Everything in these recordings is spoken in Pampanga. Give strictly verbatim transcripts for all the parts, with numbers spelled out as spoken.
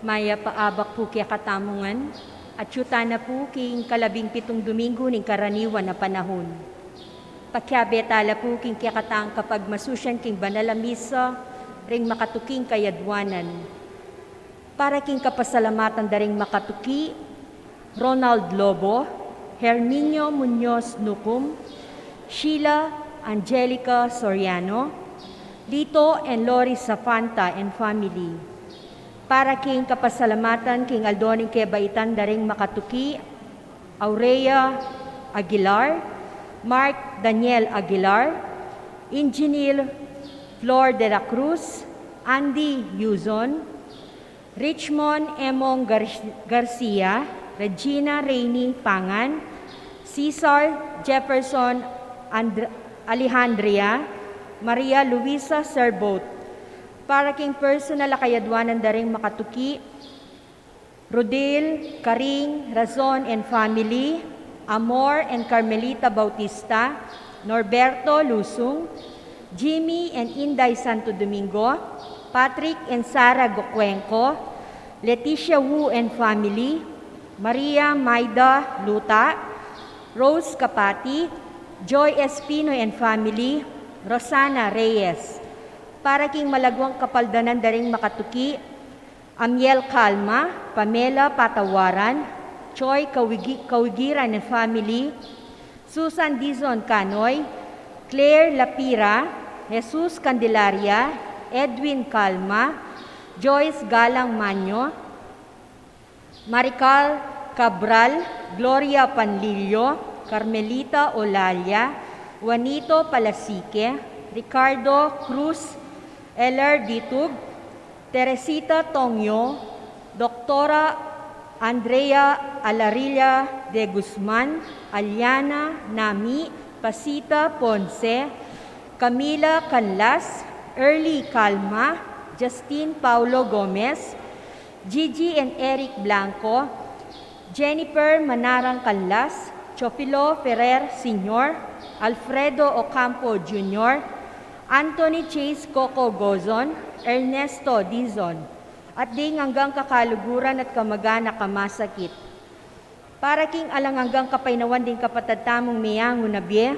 Mayap a abak pu kekatamu ngan, atiu tana pu king kalabing pitung Domingo ning karaniwan a panahun. Pakiabe tala pu king kekatang kapagmasusian king banal a misa ring makatuking kayadwanan. Para king kapasalamatan da ring makatuki, Ronald Lobo, Herminio Muñoz Nucum, Sheila Angelica Soriano, Lito and Lori Safanta and family. Para king kapasalamatan king aldo ning kebaitan da ring makatuki, Aurea Aguilar, Mark Daniel Aguilar, Ingenil Flor de la Cruz, Andy Yuzon, Richmond Emong Gar-, Garcia, Regina Rainy Pangan, Cesar Jefferson Andr-, Alejandria, Maria Luisa Serbot. Para king personal a kayadwanan da ring makatuki, Rudil, Karing, Razon and family, Amor and Carmelita Bautista, Norberto Lusung, Jimmy and Inday Santo Domingo, Patrick and Sara Gocuenco, Leticia Wu and family, Maria Maida Luta, Rose Capati, Joy Espino and family, Rosana Reyes. Para king malaguang kapaldanan da ring makatuki, Amiel Calma, Pamela Patawaran, Choi Kawigi-, Kawigiran and family, Susan Dizon Canoy, Claire Lapira, Jesus Candelaria, Edwin Calma, Joyce Galang Manyo, Maricar Cabral, Gloria Panlilio, Carmelita Olalia, Juanito Palasique, Ricardo Cruz, Eller Ditug, Teresita Tongyo, Doktora Andrea Alarilla de Guzman, Aliana Nami, Pasita Ponce, Camila Canlas, Early Calma, Justin Paulo Gomez, Gigi and Eric Blanco, Jennifer Manarang Canlas, Teofilo Ferrer Senior, Alfredo Ocampo Junior, Anthony Chase Coco Gozon, Ernesto Dizon, at ding anggang kakaluguran at kamag-anak a masakit. Para king alang anggang kapaynawan ding kapatad tamung meyangu na bie,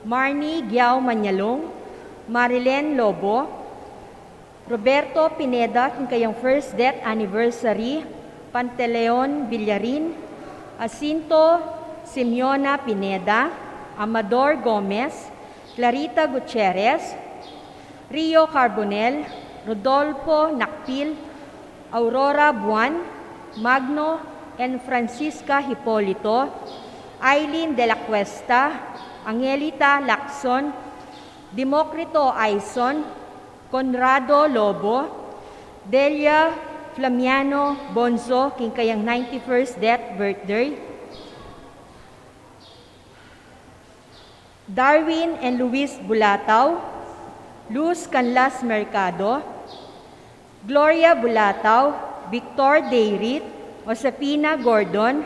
Marnie Giao Mañalong, Marilyn Lobo, Roberto Pineda, king kayang first death anniversary, Pantaleon Villarin, Jacinto Simeona Pineda, Amador Gomez, Clarita Gutierrez, Rio Carbonell, Rodolfo Nakpil, Aurora Buan, Magno and Francisca Hipolito, Aileen de la Cuesta, Angelita Lacson, Democrito Aison, Conrado Lobo, Delia Flamiano Bonzo, king kayang ninety-first death birthday, Darwin and Luis Bulatao, Luz Canlas Mercado, Gloria Bulatao, Victor Deirit, Josefina Gordon,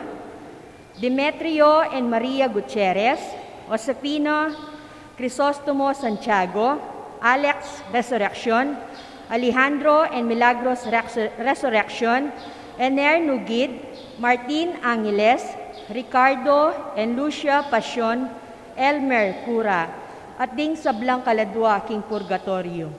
Demetrio and Maria Gutierrez, Josefina Crisostomo Santiago, Alex Resurreccion, Alejandro and Milagros Rex-, Resurreccion, Ener Nugid, Martin Angeles, Ricardo and Lucia Pasion, Elmer Cura, at ding sablang kaladua king purgatoryo.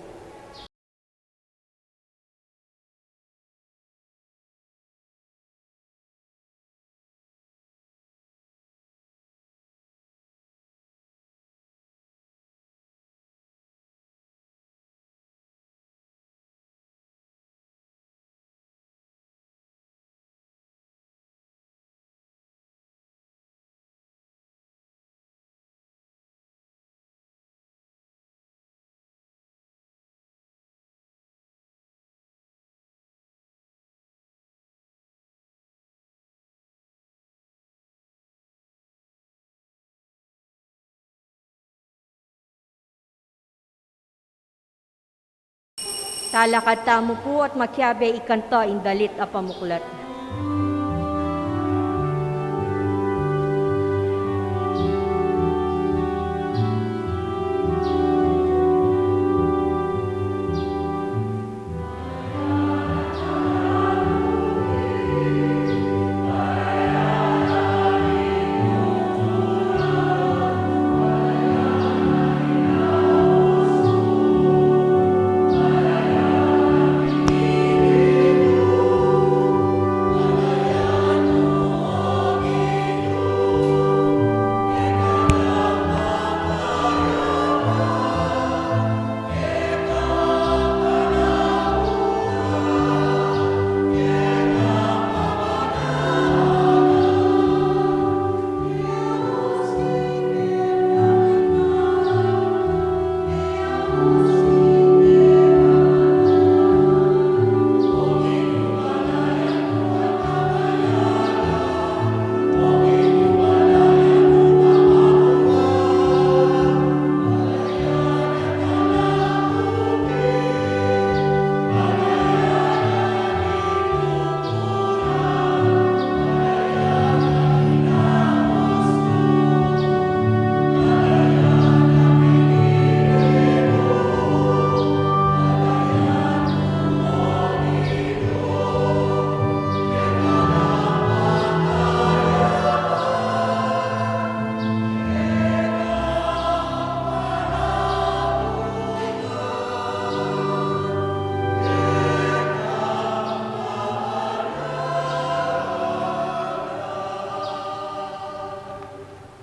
Talakad tamu pu at makiabe ikanta ing dalit a pamuklat.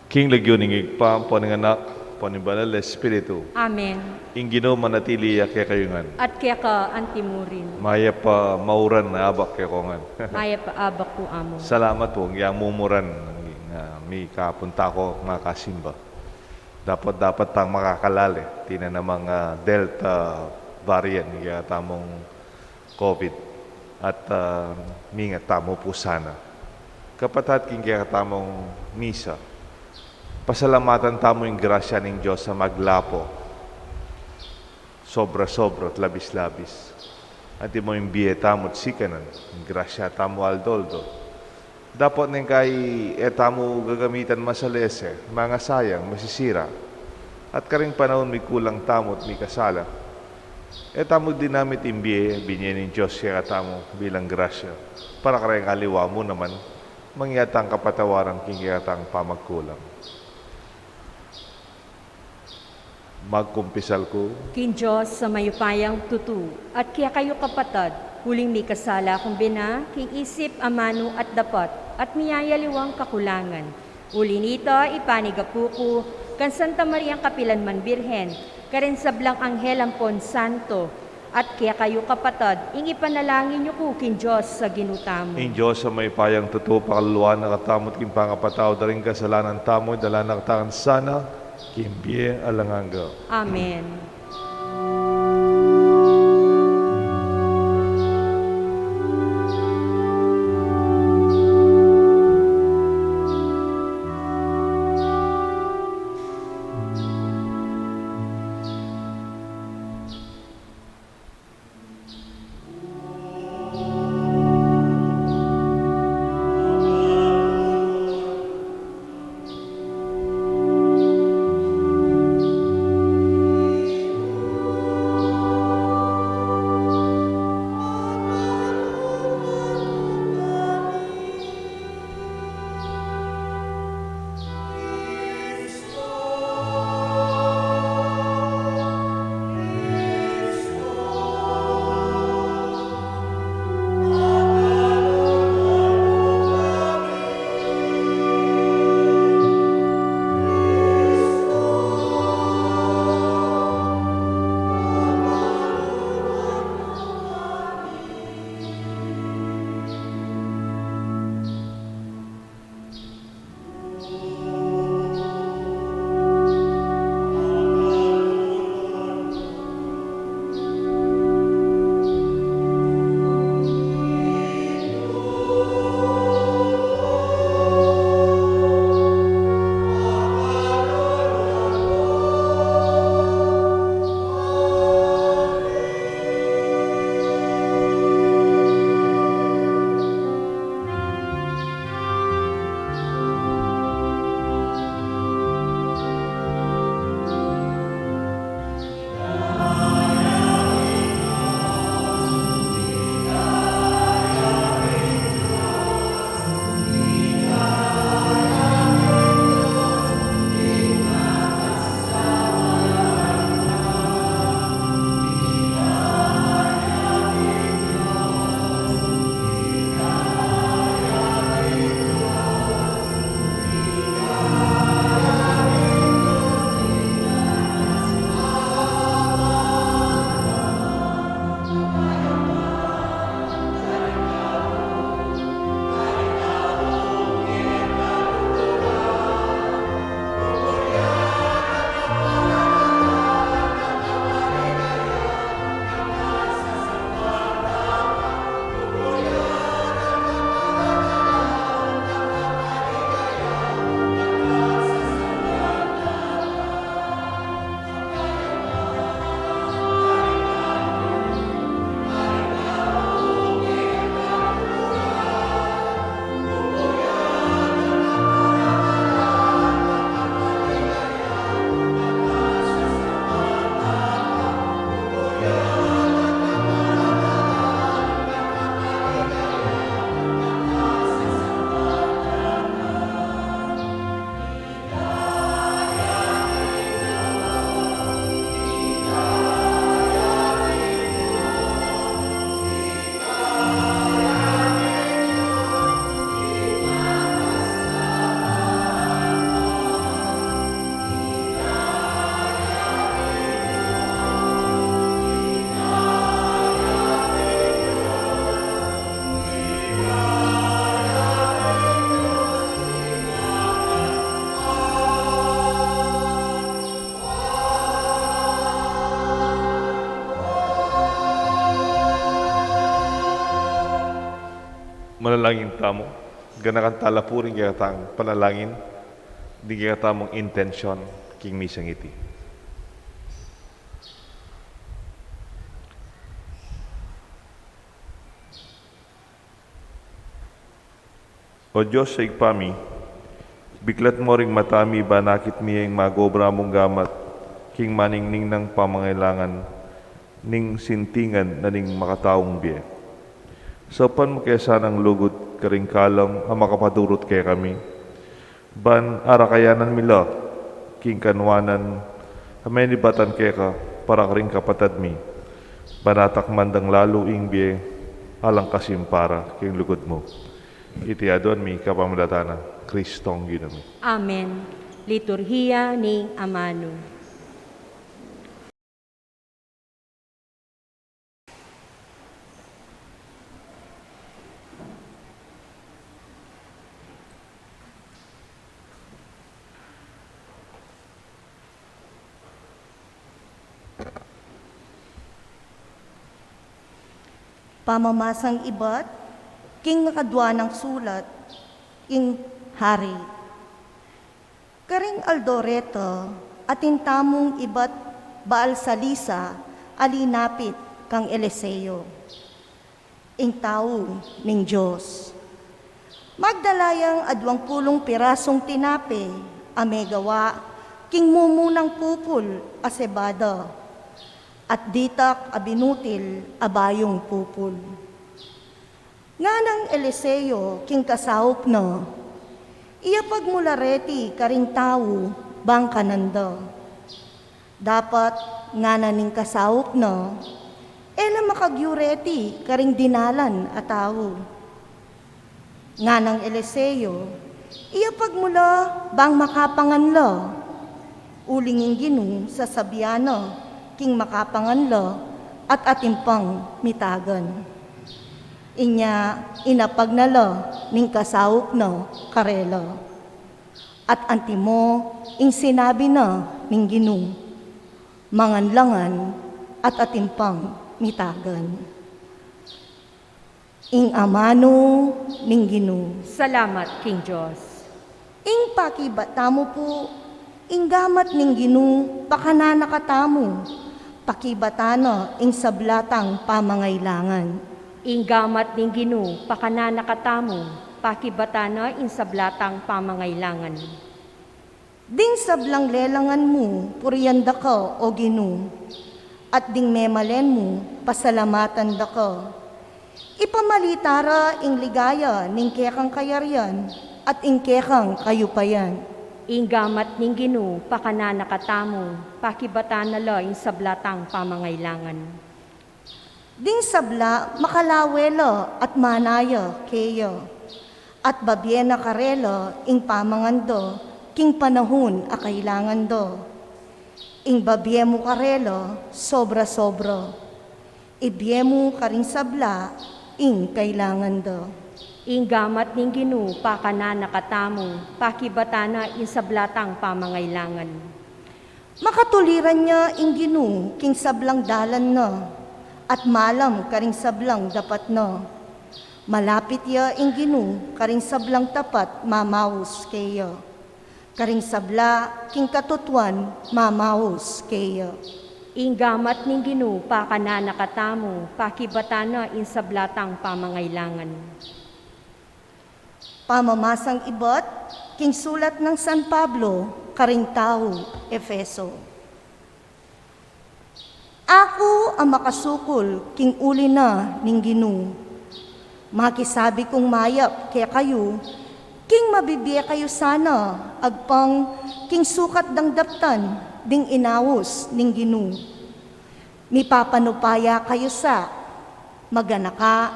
King lagyu ning Ibpa, ampo ning Anak, ampo ning Banal a Espiritu. Amen. Ing Ginu manatili ya kekayu ngan. At keka antimurin. Mayap a mauran a abak kekongan. Mayap a abak pu, Among. Salamat pu, ing ya mumuran, nga mikapunta ko makasimba. Dapat, dapat tang makakalale, tina namang, ah, Delta variant, ing ya tamung COVID. At, ah, mingat tamu pu sana. Kapatad, king kekatamung misa, pasalamatan tamu ing grasya ning Dios a maglapo, sobra-sobra at labis-labis. Antimo ing bie tamu't sikanan, ing grasya tamu aldo-aldo. Dapot neng kai e tamu gagamitan masalese, mangasayang, masisira. At karing panaun mikulang tamu't mikasala, e tamu dinamit ing bie binie ning Dios kekatamu bilang grasya, para kareng aliwa mu naman, mangyaring kapatawaran king kekatang pamagkulang. Magkumpisal ku king Dios a mayupayang tutu, at kekayu kapatad, uling mikasala kung bina, king isip, amanu at dapat, at miyayaliwang kakulangan. Uli nita, ipanigapu ku kang Santa Mariang kapilan man Birhen, karing sablang anghel ampon santo, at kekayu kapatad, ing ipanalangin yu ku king Dios a Ginu tamu. Ing Dios a mayupayang tutu, pakaluluan na katamu king pangapatawad da ring kasalanan tamu, idala na katamu sana king bie alang angga. Amen. Manalangin tamu. Ganakan tala pu ring kekatang panalangin, ding kekatamung intensyon king misang iti. O Dios a Ibpa mi, biklat mu ring mata mi ban akit mi ing magobra mung gamat king maningning nang pamangailangan ning sintingan na ning makataung bie. Saupan mu ke sanang lugud karing kalam a makapadurut kekami, ban arakayanan mi la king kanuanan a menibatan keka para karing kapatad mi, ban atakman dang lalu ing bie alang kasimpara king lugud mu. Iti aduan mi kapamilatan nang Kristong Ginu mi. Amen. Liturhiya ning Amanu. Pamamasang ibat king makadwa nang sulat king Hari. Karing aldo reta, atin tamung ibat Baal-salisa a linapit kang Eliseo, ing tau ning Dios. Magdala yang adwang pulung pirasung tinape a megawa king mumunang pupul a sebada, at ditak a binutil a bayung pupul. Nganang Eliseo king kasaup na, "Iyapag mu la reti karing tau bang kanan da." "Dapat," ngana ning kasaup na, "e la makagyu reti karing dinalan a tau." Nganang Eliseo, "Iyapag mu la bang makapangan la. Uling ing Ginu sasabian na king makapangan la at atin pang mitagan." Inya inapag na la ning kasaup na karela. At antimo ing sinabi na ning Ginu, "Mangan la ngan at atin pang mitagan." Ing amanu ning Ginu. Salamat king Dios. Ing pakibat tamu pu, ing gamat ning Ginu pakanana katamu, pakibatan na ing sabla tang pamangailangan. Ing gamat ning Ginu pakanana katamu, pakibatan na ing sabla tang pamangailangan. Ding sablang lelangan mu, purian da ka, O Ginu, at ding memalen mu, pasalamatan da ka. Ipamalita ra ing ligaya ning kekang kayarian at ing kekang kayupayan. Ing gamat ning Ginu pakanana katamu, pakibatan na la ing sabla tang pamangailangan. Ding sabla makalawe la at manaya keya, at babie na karela ing pamangan da king panahun a kailangan da. Ing babie mu karela sobra-sobra. Ibie mu karing sabla ing kailangan da. Ing gamat ning Ginu pakanana katamu, pakibatan na ing sabla tang pamangailangan. Makatuliran ya ing Ginu king sablang dalan na, at malam karing sablang dapat na. Malapit ya ing Ginu karing sablang tapat mamaus keya, karing sabla king katutuan mamaus keya. Ing gamat ning Ginu pakanana katamu, pakibatan na ing sabla tang pamangailangan. Pamamasang ibat king sulat nang San Pablo karing tau Efeso. Aku a makasukul king uli na ning Ginu, makisabi kung mayap kekayu, king mabibie kayu sana agpang king sukat dang daptan ding inaus ning Ginu. Mipapanupaya kayu sa, maganaka,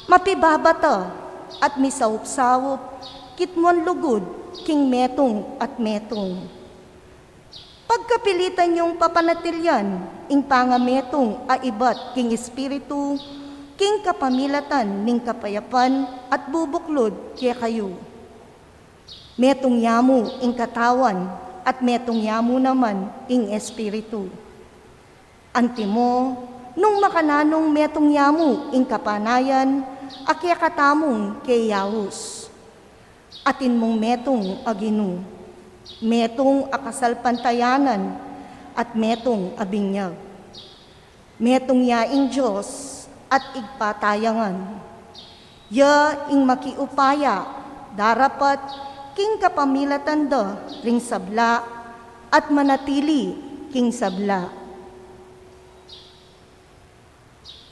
mapibabata, at misaup-saup kitmuan lugud king metung at metung. Pagkapilitan yung papanatilian ing pangametung a ibat king Espiritu, king kapamilatan ning kapayapan at bubuklud kekayu. Metung ya mu ing katawan, at metung ya mu naman ing Espiritu. Antimo, nung makananung metung ya mu ing kapanayan, a kekatamung keyaus. Atin mung metung a Ginu, metung a kasalpantayanan, at metung a binyag. Metung ya ing Dios at Ibpa taya ngan. Ya ing makiupaya, darapat king kapamilatan da ring sabla, at manatili king sabla.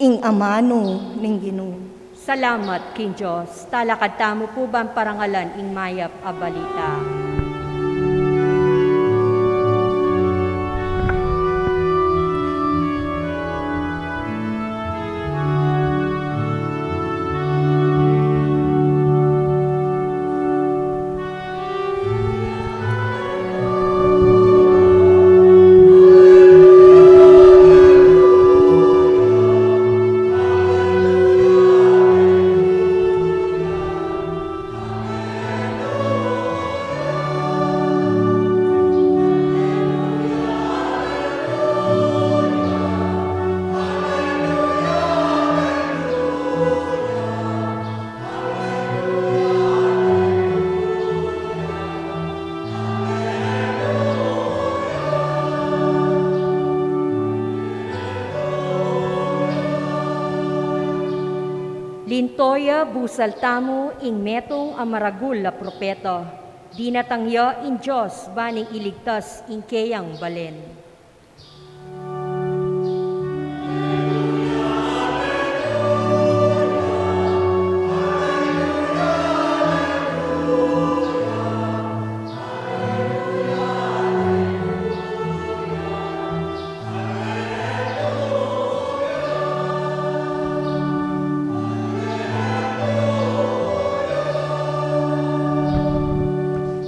Ing amanu ning Ginu. Salamat king Dios. Talakad tamu pu ban parangalan ing mayap a balita. Linto ya, busal tamu, ing metung a maragul a propeta. Dinatang ya ing Dios ban ing iligtas ing keyang balen.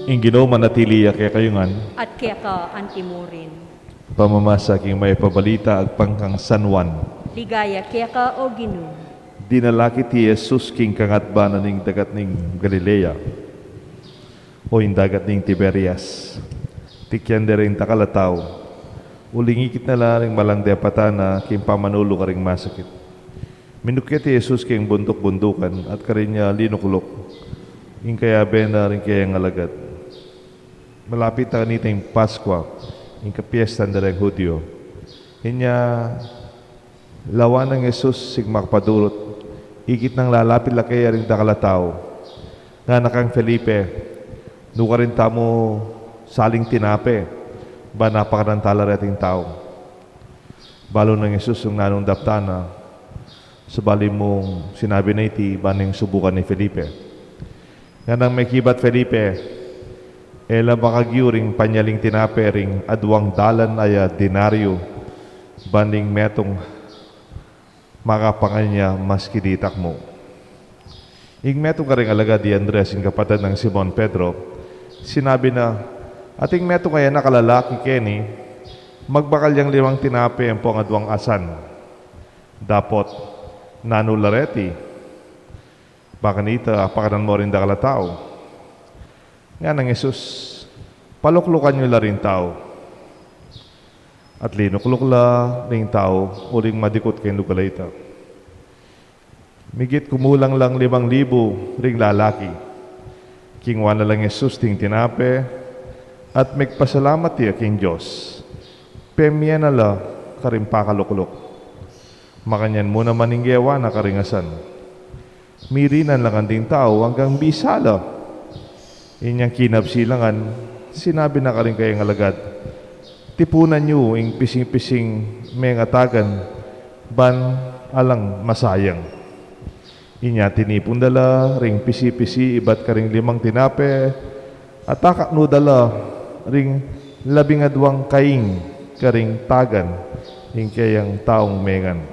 Ing Ginu manatili ya kekayu ngan. At keka antimurin. Pamamasa king Mayap a Balita agpang kang San Juan. Ligaya keka, O Ginu. Dinalakit i Jesus king kangatbanan ning dagat ning Galilea, o ing dagat ning Tiberias. Tikyan de ring dakal a tau, uling ikit na la ring malang depatan na king pamanulu karing masakit. Minukyat i Jesus king bunduk-bundukan at karin ya linukluk ing kayabe na ring keyang alagad. Malapit na kanita ing Paskua, ing kapiestan da ring Judio. Inya lawan nang Jesus sing makapadurut, ikit nang lalapit la keya ring dakal a tau. Ngana kang Felipe, nukarin tamu saling tinape, ban apakanan tala reting tau. Balu nang Jesus ing nanung daptan na, sabali mung sinabi na iti, ban ing subukan i Felipe. Nganang mekibat Felipe, e la makagyu ring panyaling tinape ring aduang dalan a ya denaryo, ban ing metung makapangan ya maski ditak mu. Ing metung karing alagad i Andres, ing kapatad nang Simon Pedro, sinabi na, ating metung a anak a lalaki keni, magbakal yang limang tinape ampong aduang asan. Dapot, nanu la reti? Ba kanita apakanan mo ring dakal a tau? Nganang Jesus, paluklukan yu la ring tau. At linukluk la ring tau, uling madikut king lugar a ita. Migit kumulang lang limang libu ring lalaki. Kingwa na lang Jesus ding tinape, at migpasalamat ya king Dios. Pemie na la karing pakalukluk. Makanyan mu naman ing gewa na karing asan. Mirinan la ngan ding tau anggang bisa la. Inyang kinabsi la ngan, sinabi na karing kayang alagad, tipunan yu ing pising-pising mengatagan, ban alang masayang. Inya tinipun da la ring pisi-pisi ibat karing limang tinape, at akaknu da la ring labing aduang kaing karing tagan ing kayang taung mengan.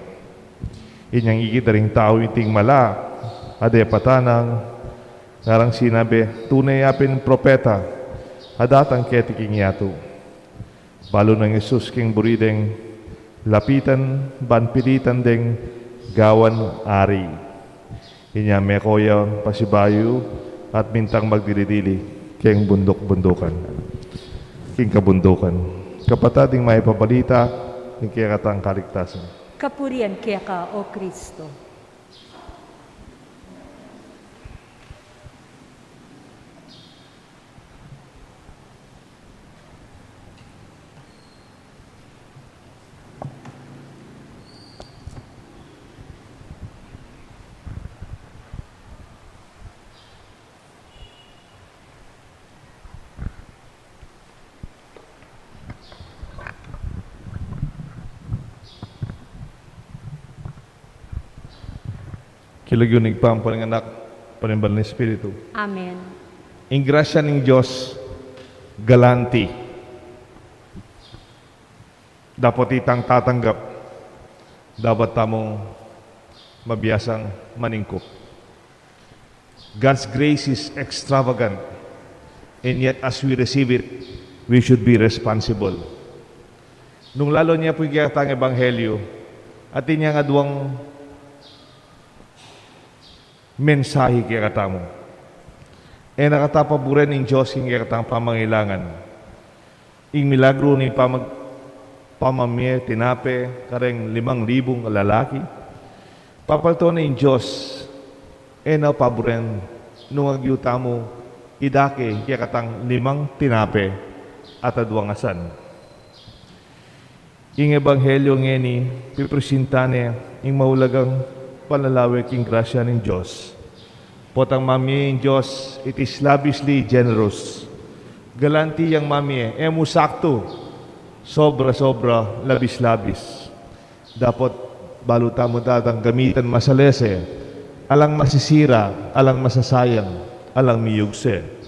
Inyang ikit da ring tau iting mala a depatan na, ngarang sinabi, tune ya pin propeta a datang keti king yatu. Balu nang Jesus king buri deng lapitan ban pilitan deng gawan ari. Inya meko ya pasibayu at mintang magdili-dili keng bunduk-bundukan, king kabundukan. Kapatad, ing mayap a balita ning kekatang kaligtasan. Kapurian keka, O Kristo. King lagyu ning Ibpa, ampo ning Anak, ampo ning Banal a Espiritu. Amen. Ing grasya ning Dios, galante. Dapot itang tatanggap, dapat tamung mabiasang maningkup. God's grace is extravagant, and yet as we receive it, we should be responsible. Nung lalu ne pu ing kekatang ebanghelyo, atin yang aduang mensahe kekatamu. E na kata paburen ning Dios ing kekatang pamangailangan. Ing milagru ning pamag-, pamamie tinape kareng limang libung lalaki. Papalto na ing Dios, e na paburen nung agyu tamu idake ing kekatang limang tinape at aduang asan. Ing ebanghelyo ngeni, pipresinta ne ing maulagang panlalawe king grasya ning Dios. Potang mamie ing Dios, it is lavishly generous. Galante yang mamie, e mu saktu, sobra-sobra, labis-labis. Dapot balu tamu datang gamitan masalese, alang masisira, alang masasayang, alang miyugse.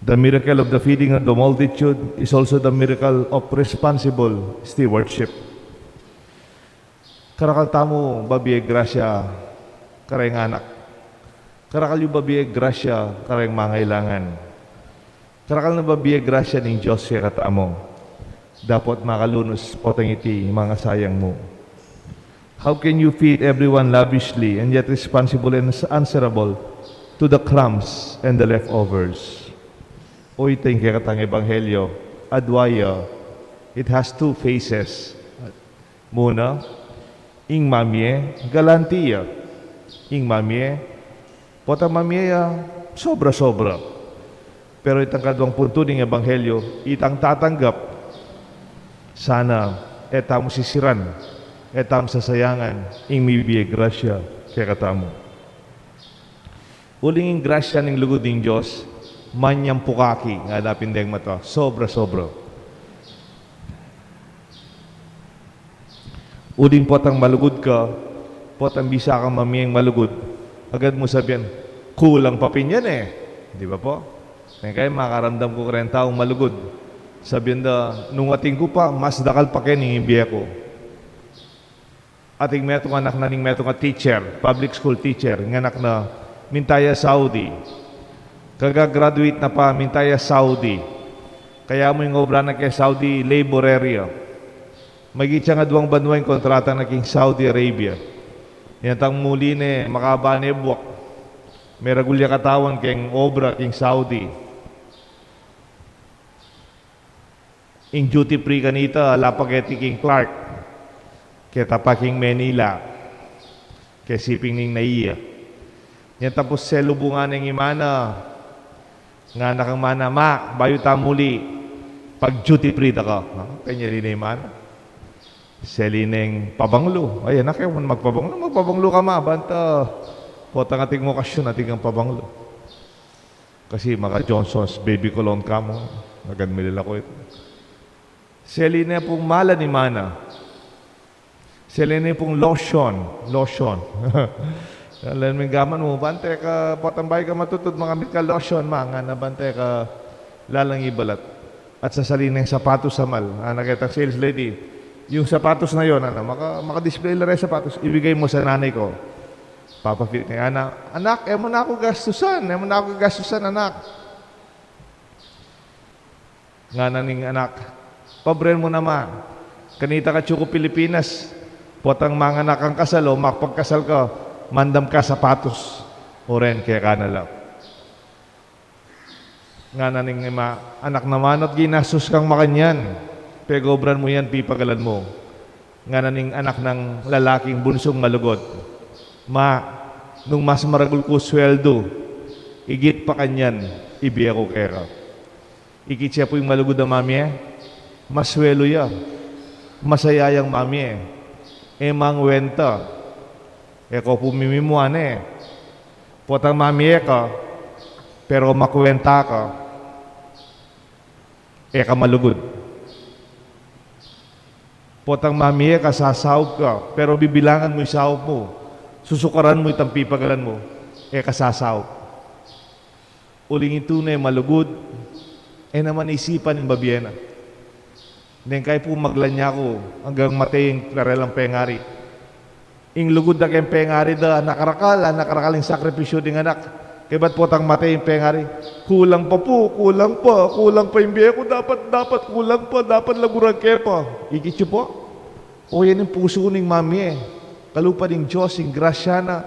The miracle of the feeding of the multitude is also the miracle of responsible stewardship. Karakal tamu babie grasya kareng anak. Karakal yu babie grasya kareng mangailangan. Karakal na babie grasya ning Dios kekatamu. Dapot makalunus potang iti mangasayang mu. How can you feed everyone lavishly and yet responsible and answerable to the crumbs and the leftovers? O, ita ing kekatang ebanghelyo, adwa ya, it has two faces. Muna, ing mamie, galante ya. Ing mamie, potang mamie ya, sobra-sobra. Pero itang kaduang puntu ning ebanghelyo, itang tatanggap, sana e tamu sisiran, e tamu sasayangan ing mibie grasya kekatamu. Uling ing grasya ning lugud ning Dios, manyang pukaki, ngana pin deng mata, sobra-sobra. Uling potang malugud ka, potang bisa kang mamieng malugud, agad mu sabian, "Kulang pa pin yan e." Di ba po? Kaya makaramdam ku kareng taung malugud, sabian da, "Nung atin ku pa, mas dakal pa keni ing ibie ku." Ating metung anak na ning metung a teacher, public school teacher, ing anak na minta ya Saudi. Kaga-graduate na pa, minta ya Saudi. Kaya mu ing obra na keng Saudi labor area. Magicang aduang banua ing kontrata na king Saudi Arabia. Inyang tang muli ne, makaba ne buak, meragul ya katawan keng obra king Saudi. Ing duty free kanita, ala pa keti king Clark, keta pa king Manila, ke shipping ning naiya. Inyang tapus selubungan neng imana, ngana kang mana, "Ma, bayu ta muli, pag duty free da ka." Ha? Kanya rin na imana. Seli neng pabanglu. "Ay, anak, e mu magpabanglu. Magpabanglu ka, ma. Banta potang ating okasyon, ating kang pabanglu." Kasi maka Johnson's baby cologne ka mu. Agad milalaku itu. Seli ne pung mala ni mana. Seli ne pung lotion. Lotion. Lalu ning gaman mu, "Banta ka, potang bayu ka matutud, makamit ka lotion, ma." Ngana, "Banta ka, lalang ibalat." At sasali neng sapatos a mal. Ngana ketang sales lady, "Yung sapatos na yon, ano, maka, maka-display la reng sapatos, ibigay mo sa nanay ko." Papa Philip, ngana, "Anak, e mu na ku gastusan, e mu na ku gastusan, anak." Ngana ning anak, "Pabren mu na, ma. Kanita ka atsu ku Pilipinas, potang manganak kang kasal o makapagkasal ka, mandam ka sapatos." O ren, keka na la. Ngana ning ima, "Anak, naman, at ginastos kang makanyan, pegobran mu yan, pipagalan mu." Ngana ning anak nang lalaking bunsung malugud, "Ma, nung mas maragul ku sweldu, igit pa kanyan, ibie ku keka." Ikit ya pu ing malugud a mamie, maswelu ya, masaya yang mamie, e mangwenta, e ko pu mimimua ne. Potang mamie ka, pero makwenta ka, e ka malugud. Potang mamie ka, sasaup ka, pero bibilangan mu ing saup mu. Susukaran mu itang pipagalan mu, e ka sasaup. Uling ing tune malugud, e na man isipan ing babie na. Neng kayu pu maglanyaku anggang mate ing karelang pengari. Ing lugud da keng pengari da, nakarakal, nakarakal ing sakripisyu ding anak. Kaybat potang mate ing pengari, "Kulang pa pu, kulang pa, kulang pa ing bie ku, dapat, dapat, kulang pa, dapat laguran ke pa." Ikit yu pu? O, yan ing pusu ning mamie. Kalupa ning Dios, ing grasya na,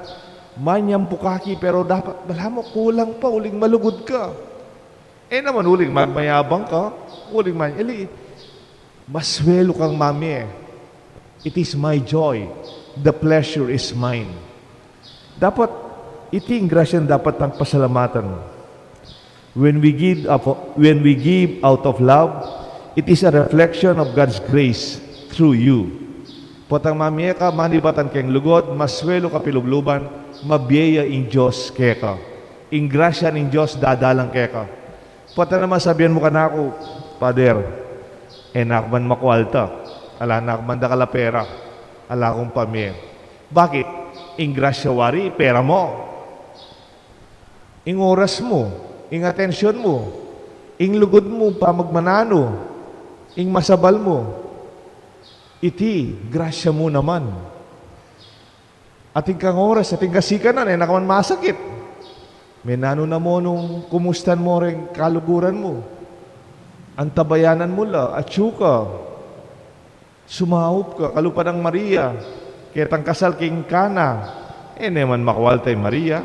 manyampu kaki, pero dapat, balamu, kulang pa, uling malugud ka. E naman uling magmayabang ka, uling man, ili, maswelu kang mamie. "It is my joy, the pleasure is mine." Dapat, iti ing grasyang dapat tang pasalamatan. When we give up, when we give out of love, it is a reflection of God's grace through you. Potang mamie ka, manibatan keng lugud, maswelu ka pilubluban, mabie ya ing Dios keka. Ing grasya ning Dios dadalan keka. Potang naman sabian mu kanaku, "Pader, e na ku man makualta. Ala na ku man dakal a pera. Ala kung pamie." Bakit? Ing grasya wari, pera mu. Ing oras mu, ing atensyon mu, ing lugud mu, pamagmananu, ing masabal mu, iti grasya mu naman. Atin kang oras, atin kang sikanan, e na ka man masakit. Menanu na mu nung kumustan mu ring kaluguran mu. Antabayanan mu la, atyu ka. Sumaup ka, kalupa nang Maria, ketang kasal king Cana. E ne man makualta i Maria,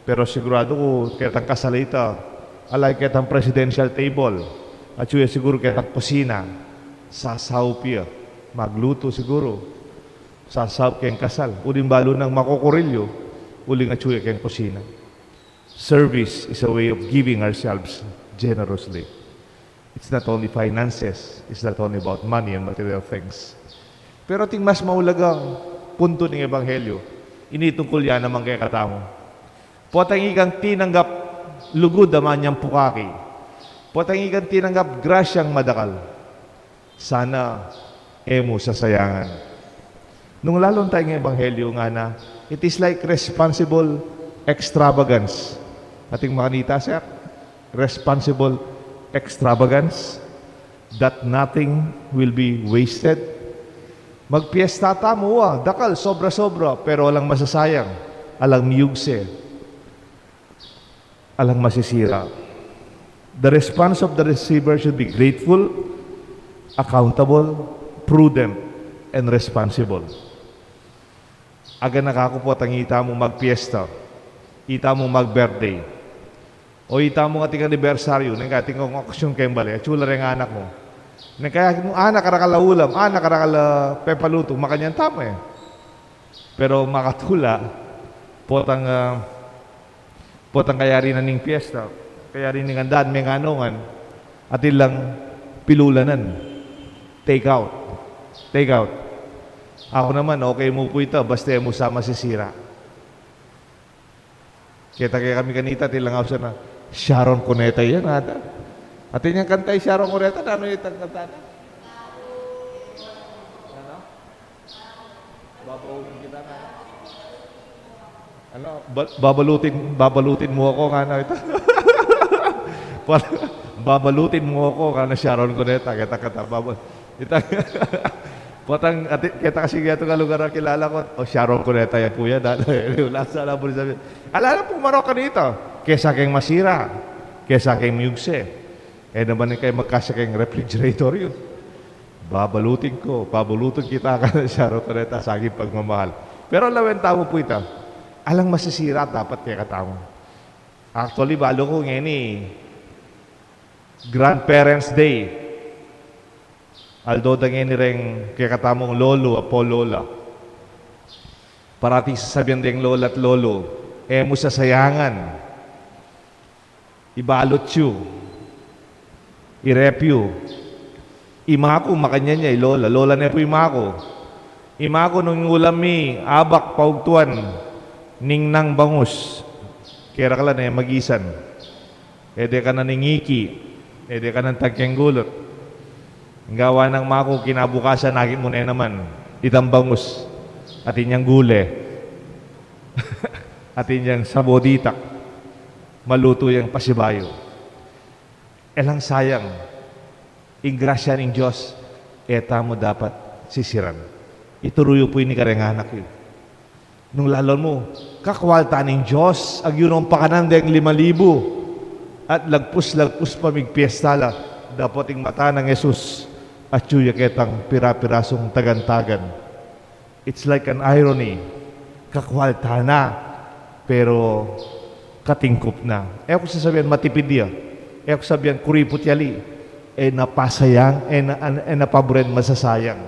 pero siguradu ku ketang kasal ita, ala ketang presidential table. Atyu ya siguru ketang kusina, sasaup ya, maglutu siguru, sasaup keng kasal. Uling balu nang makukurilyu, uling atyu ya keng kusina. Service is a way of giving ourselves generously. It's not only finances, it's not only about money and material things. Pero ating mas maulagang punto ning ebanghelyo, ini tungkul ya naman kekatamu. Potang ikang tinanggap lugud a manyampu kaki. Potang ikang tinanggap grasyang madakal. Sana e mu sasayangan. Nung lalung taya king ebanghelyo, ngana, it is like responsible extravagance. Ating makanita, sir? Responsible extravagance, that nothing will be wasted. Magpiesta tamu, wa, dakal, sobra-sobra, pero alang masasayang, alang miyugse, alang masisira. The response of the receiver should be grateful, accountable, prudent, and responsible. Aganaka ku potang ita mung magpiesta, ita mung mag-birthday, o ita mung ating anibersaryu, neng kayabe atin kung okasyon keng bale, atyu la reng anak mu. Neng kayabe mu, "Anak, arakal a ulam, anak, arakal a pepalutu," makanyan tamu e. Pero makatula, potang, ah, potang kayari na ning piesta, kayari ning andaan, menganungan, atin lang pilulanan. Take out. Take out. Aku naman, okay mu pu ita, basta e mu sa masisira. Keta kekami kanita, atin lang ausan na, "Sharon Cuneta yan, ata." Atin yang kanta i Sharon Cuneta, nanu itang kanta na? Ano? Babalutin kita na. Ano? Ba-, babalutin, babalutin mu ako, ngana ita. Babalutin mu ako, ngana Sharon Cuneta, keta, keta, babal-, ita. Potang, ati, keta kasi keta atin lugar a kilala ku, "O, Sharon Cuneta yan pu yan, ah." Wala sa alam mo sabi. Ala na pung marok kanita. Kesa keng masira, kesa keng miyugse. E naman ing kaya magkasya keng refrigerator yu. Babalutin ku, babalutin kita, ngana Sharon Cuneta, saging pagmamahal. Pero lawen tamu pu ita, alang masisira dapat kekatamu. Actually, balu ku ngeni, Grandparents' Day. Aldo da ngeni reng kekatamung lolo apo lola. Parati sasabian deng lola at lolo, "E mu sasayangan. Ibalut yu, irep yu." I maku, makanyan ya i lola. Lola ne pu i maku. I maku nung ulam mi, abak, paugtuan, ningnang bangus. Kera ka la ne magisan. E de ka na ning iki, e de ka na tagkeng gulut. Gawa nang maku kinabukasan, akit mu ne naman itang bangus at inyang gule. Atin yang sabo ditak, malutu yang pasibayu. E lang sayang ing grasya ning Dios, e tamu dapat sisiran. Ituru yu pu ini kareng anak yu. Nung lalu mu, kakwalta ning Dios, agyu nong pakanan deng lima libu. At lagpus-lagpus pa migpiesta la, dapot ing mata nang Jesus, atyu ya ketang pira-pirasung tagan-tagan. It's like an irony. Kakwalta na, pero katingkup na. E ku sasabian matipid ya. E ku sabian kuriput ya li. E na pasayang, e na, e na paburen masasayang.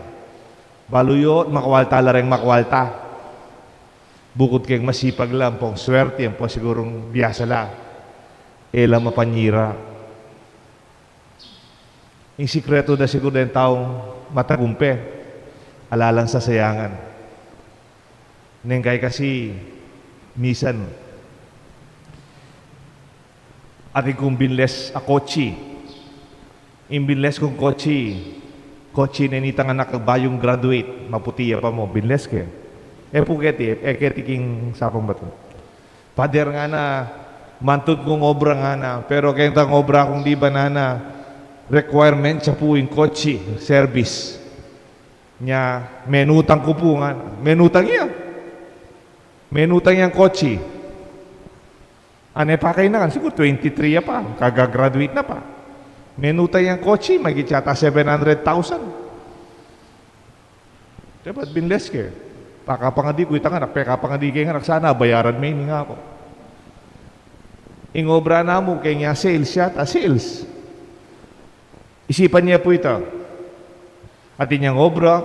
Balu yu, makwalta la reng makwalta. Bukud keng masipag la, ampong swerte, ampong sigurung biasa la. E la mapanyira. Ing sikretu da siguru deng taung matagumpe, ala lang sasayangan. Neng kai kasi, misan, atin kung binles a kotsi. Ing binles kung kotsi, kotsi ne nitang anak bayung graduate, maputi ya pa mu, binles ke. E pu keti, e keti king sapang batu. Pader, ngana, mantun kung obra, ngana, pero keng tang obra kung di ba, ngana, requirement ya pu ing kotsi, service. Nya, menutang ku pu, ngana. Menutang ya. Menutang yang kotsi. Ane pa kaynakan, siguru twenty-three ya pa, kaga-graduate na pa. Menutang yang kotsi, mahigit yata seven hundred thousand. Dapat binles ke. Pakapangadi ku itang anak, pekapangadi keng anak, sana bayaran me ini, ngaku. Ing obra namu, keng ya sales yata, sales. Isipan ye pu ita. Atin yang obra,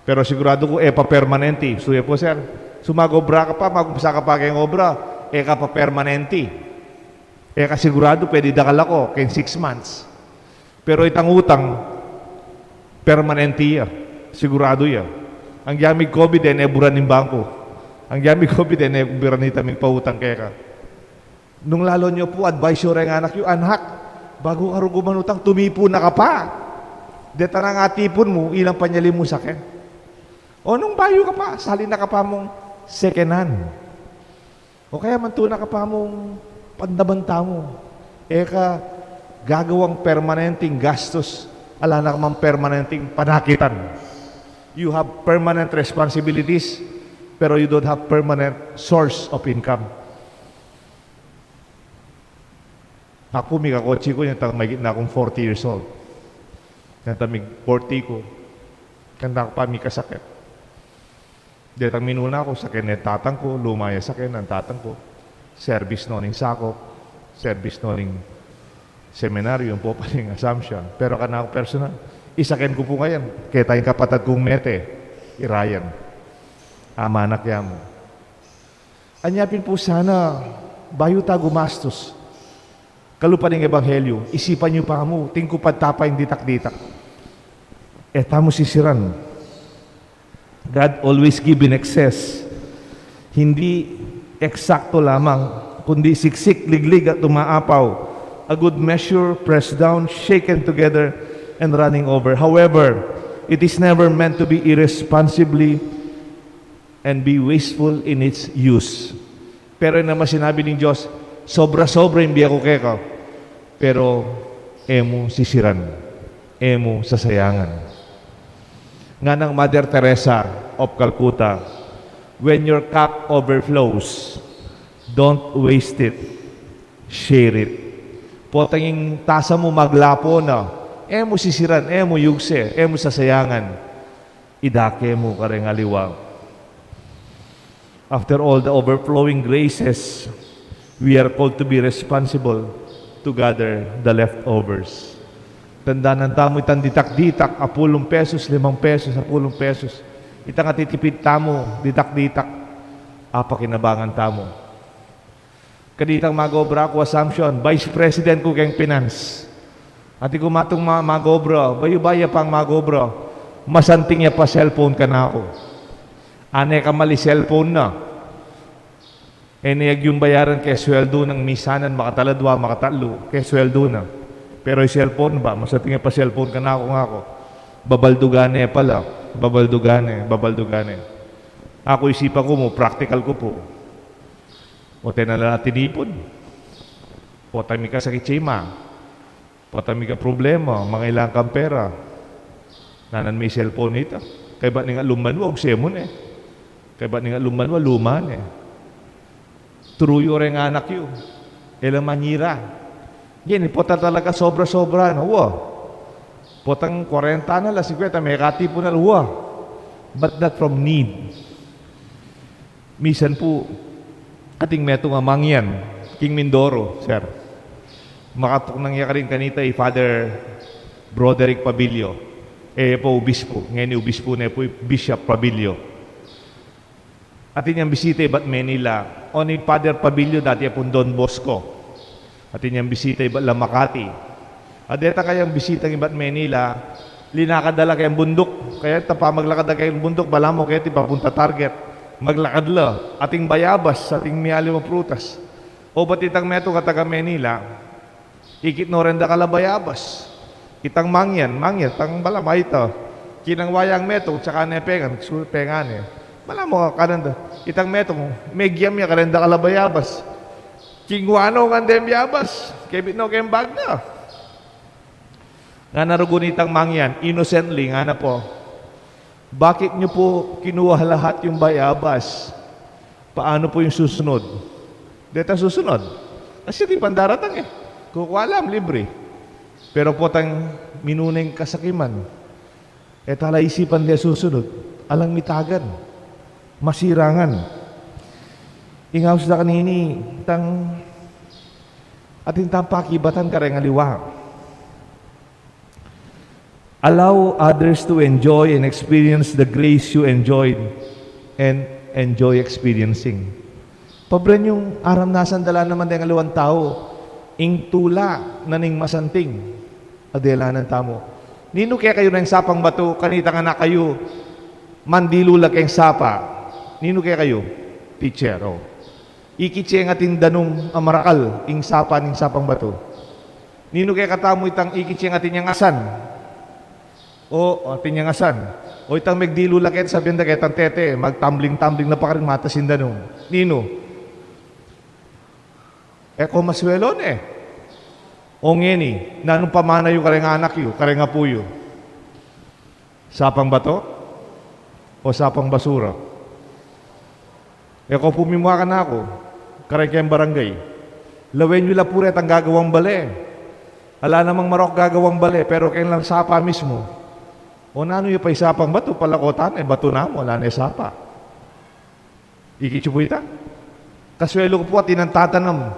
pero siguradu ku e pa permanente. Suya pu, sir, sumag-obra ka pa, mag-umpisa ka pa keng obra, e ka pa permanente. E ka siguradu, pwede dakal ako, keng six months. Pero itang utang, permanente ya. Siguradu ya. Agyang mig-COVID, e ne buran ing bangku. Agyang mig-COVID, e ne buran ita migpautang keka. Nung lalu yu pu, advice yu reng anak yu, anak, bagu ka rugu manutang, tumipun na ka pa. Deta nang atipun mu, ilang panyali mu saken. O nung bayu ka pa, sali na ka pa mung second hand. O kaya mantu na ka pa mung pandaman tamu. E ka gagawang permanenteng gastus, ala na ka mang permanenteng panakitan. You have permanent responsibilities, pero you don't have permanent source of income. Aku, mikakotsi ku, nitang mahigit na kung forty years old. Nitang mig-forty ku, kanta ku pa mikasakit. Detang minuna ku, saken ne tatang ku, luma ya saken nang tatang ku. Service no ning sakop, service no ning seminaryo, ampo pa ning Assumption. Pero kanaku personal, isaken ku pu ngayan, keta ing kapatad kung mete, i Ryan. Amanak ya mu. Anya pin pu sana, bayu ta gumastus, kalupa ning ebanghelyu, isipan yu pa mu, tingkupan ta pa ing ditak-ditak. E tamu sisiran. God always give in excess. Hindi eksakto lamang, kundi siksik, liglig at umaapaw. A good measure, pressed down, shaken together, and running over. However, it is never meant to be irresponsibly and be wasteful in its use. Pero e naman sinabi ning Dios, sobra-sobra ing bie ku keka, pero e mu sisiran, e mu sasayangan. Nganang Mother Teresa of Calcutta, "When your cup overflows, don't waste it, share it." Potang ing tasa mu maglapo na, e mu sisiran, e mu yugse, e mu sasayangan. Idake mu kareng aliwa. After all the overflowing graces, we are called to be responsible to gather the leftovers. Tandanan tamu itang ditak-ditak, apulung pesos, limang pesos, apulung pesos. Itang atitipid tamu, ditak-ditak, apakinabangan tamu. Kanitang mag-obra ku Assumption, Vice President ku keng Finance. Atin ku matung ma-, mag-obra, bayu-bayu ya pang mag-obra, masanting ya pa cellphone kanaku. Ane ka mali cellphone na. E ne agyung bayaran ke sweldu nang misanan, makataladwa, makatatlu, ke sweldu na. Pero ing cellphone ba, masanting ya pa cellphone kanaku, ngaku. Babaldugan ne pala, babaldugan ne, babaldugan ne. Aku, isipan ku mu, practical ku pu. O tena la tinipun. Potang mikasakit ya ima. Potang mika problema, mangailangan kang pera. Nanan me cellphone ita. Kaybat ning lumban wa, ugse mu ne. Kaybat ning lumban wa, luma ne. Turu yu reng anak yu. E la manyira. Ngeni, potang talaga sobra-sobra na, wa. Potang kwarenta na la, singkwenta, mekatipun na la, wa. But not from need. Misan pu, ating metung a mangyan king Mindoro, sir. Makatuknang ya karin kanita i Father Broderick Pabilio. E pu obispo, ngeni obispo ne pu i Bishop Pabilio. Atin yang bisita ibat Manila, o ni Father Pabilio, dati ya pung Don Bosco. Atin yang bisita ibat la Makati. A deta kayang bisita ibat Manila, linakad da la keng bunduk. Kaya ta pamaglakad da keng bunduk, balamu keti papunta Target. Maglakad la, ating bayabas, ating mialim a prutas. O bat itang metung a taga Manila, ikit no ren dakal a bayabas. Itang mangyan, mangyan, tang balamu ita. Kinang wayang metung, saka ne pengan, su-, pengan e. Balamu, kanan da. Itang metung, megiam ya kareng dakal a bayabas. Kingwa no ngan deng bayabas, kebit no keng bag na. Ngana rugu nitang mangyan, innocently, ngana pu, "Bakit niyo po kinuha lahat yung bayabas? Paano po yung susunod?" Deta susunod. Kasi di pandaratang e. Kukuha la, libre. Pero potang minuneng kasakiman. E ta la isipan de susunod, alang mitagan, masirangan. Ing aus da kanini, tang atin tang pakibatan kareng aliwa. Allow others to enjoy and experience the grace you enjoyed and enjoy experiencing. Pabren yung aram na sandalan naman deng aliwang tau, ing tula na ning masanting. Adelanan tamu. Ninu kekayu reng sapang batu, kanita nga na kayu, mandilu la keng sapa. Ninu kekayu? Teacher, o. Ikit ye ing atin danum a marakal, ing sapa ning sapang batu. Ninu kekatamu itang ikit ye ing atin yang asan? O, atin yang asan. O itang megdilu la keta, sabian da ketang tete, magtambling-tambling na pa karin, matas ing danum. Ninu? E ko maswelo ne. O ngeni, nanung pamana yu kareng anak yu, kareng apu yu? Sapang batu o sapang basura? E ko pu mimua kanaku, kareng keng barangay, lawen yu la pu retang gagawang bale. Ala namang marok gagawang bale, pero keng lang sapa mismu. O nanu ya pa ing sapang batu, palakotan e, batu namu, ala ne sapa. Ikit yu pu ita? Kaswelu ku pu atin yang tatanam,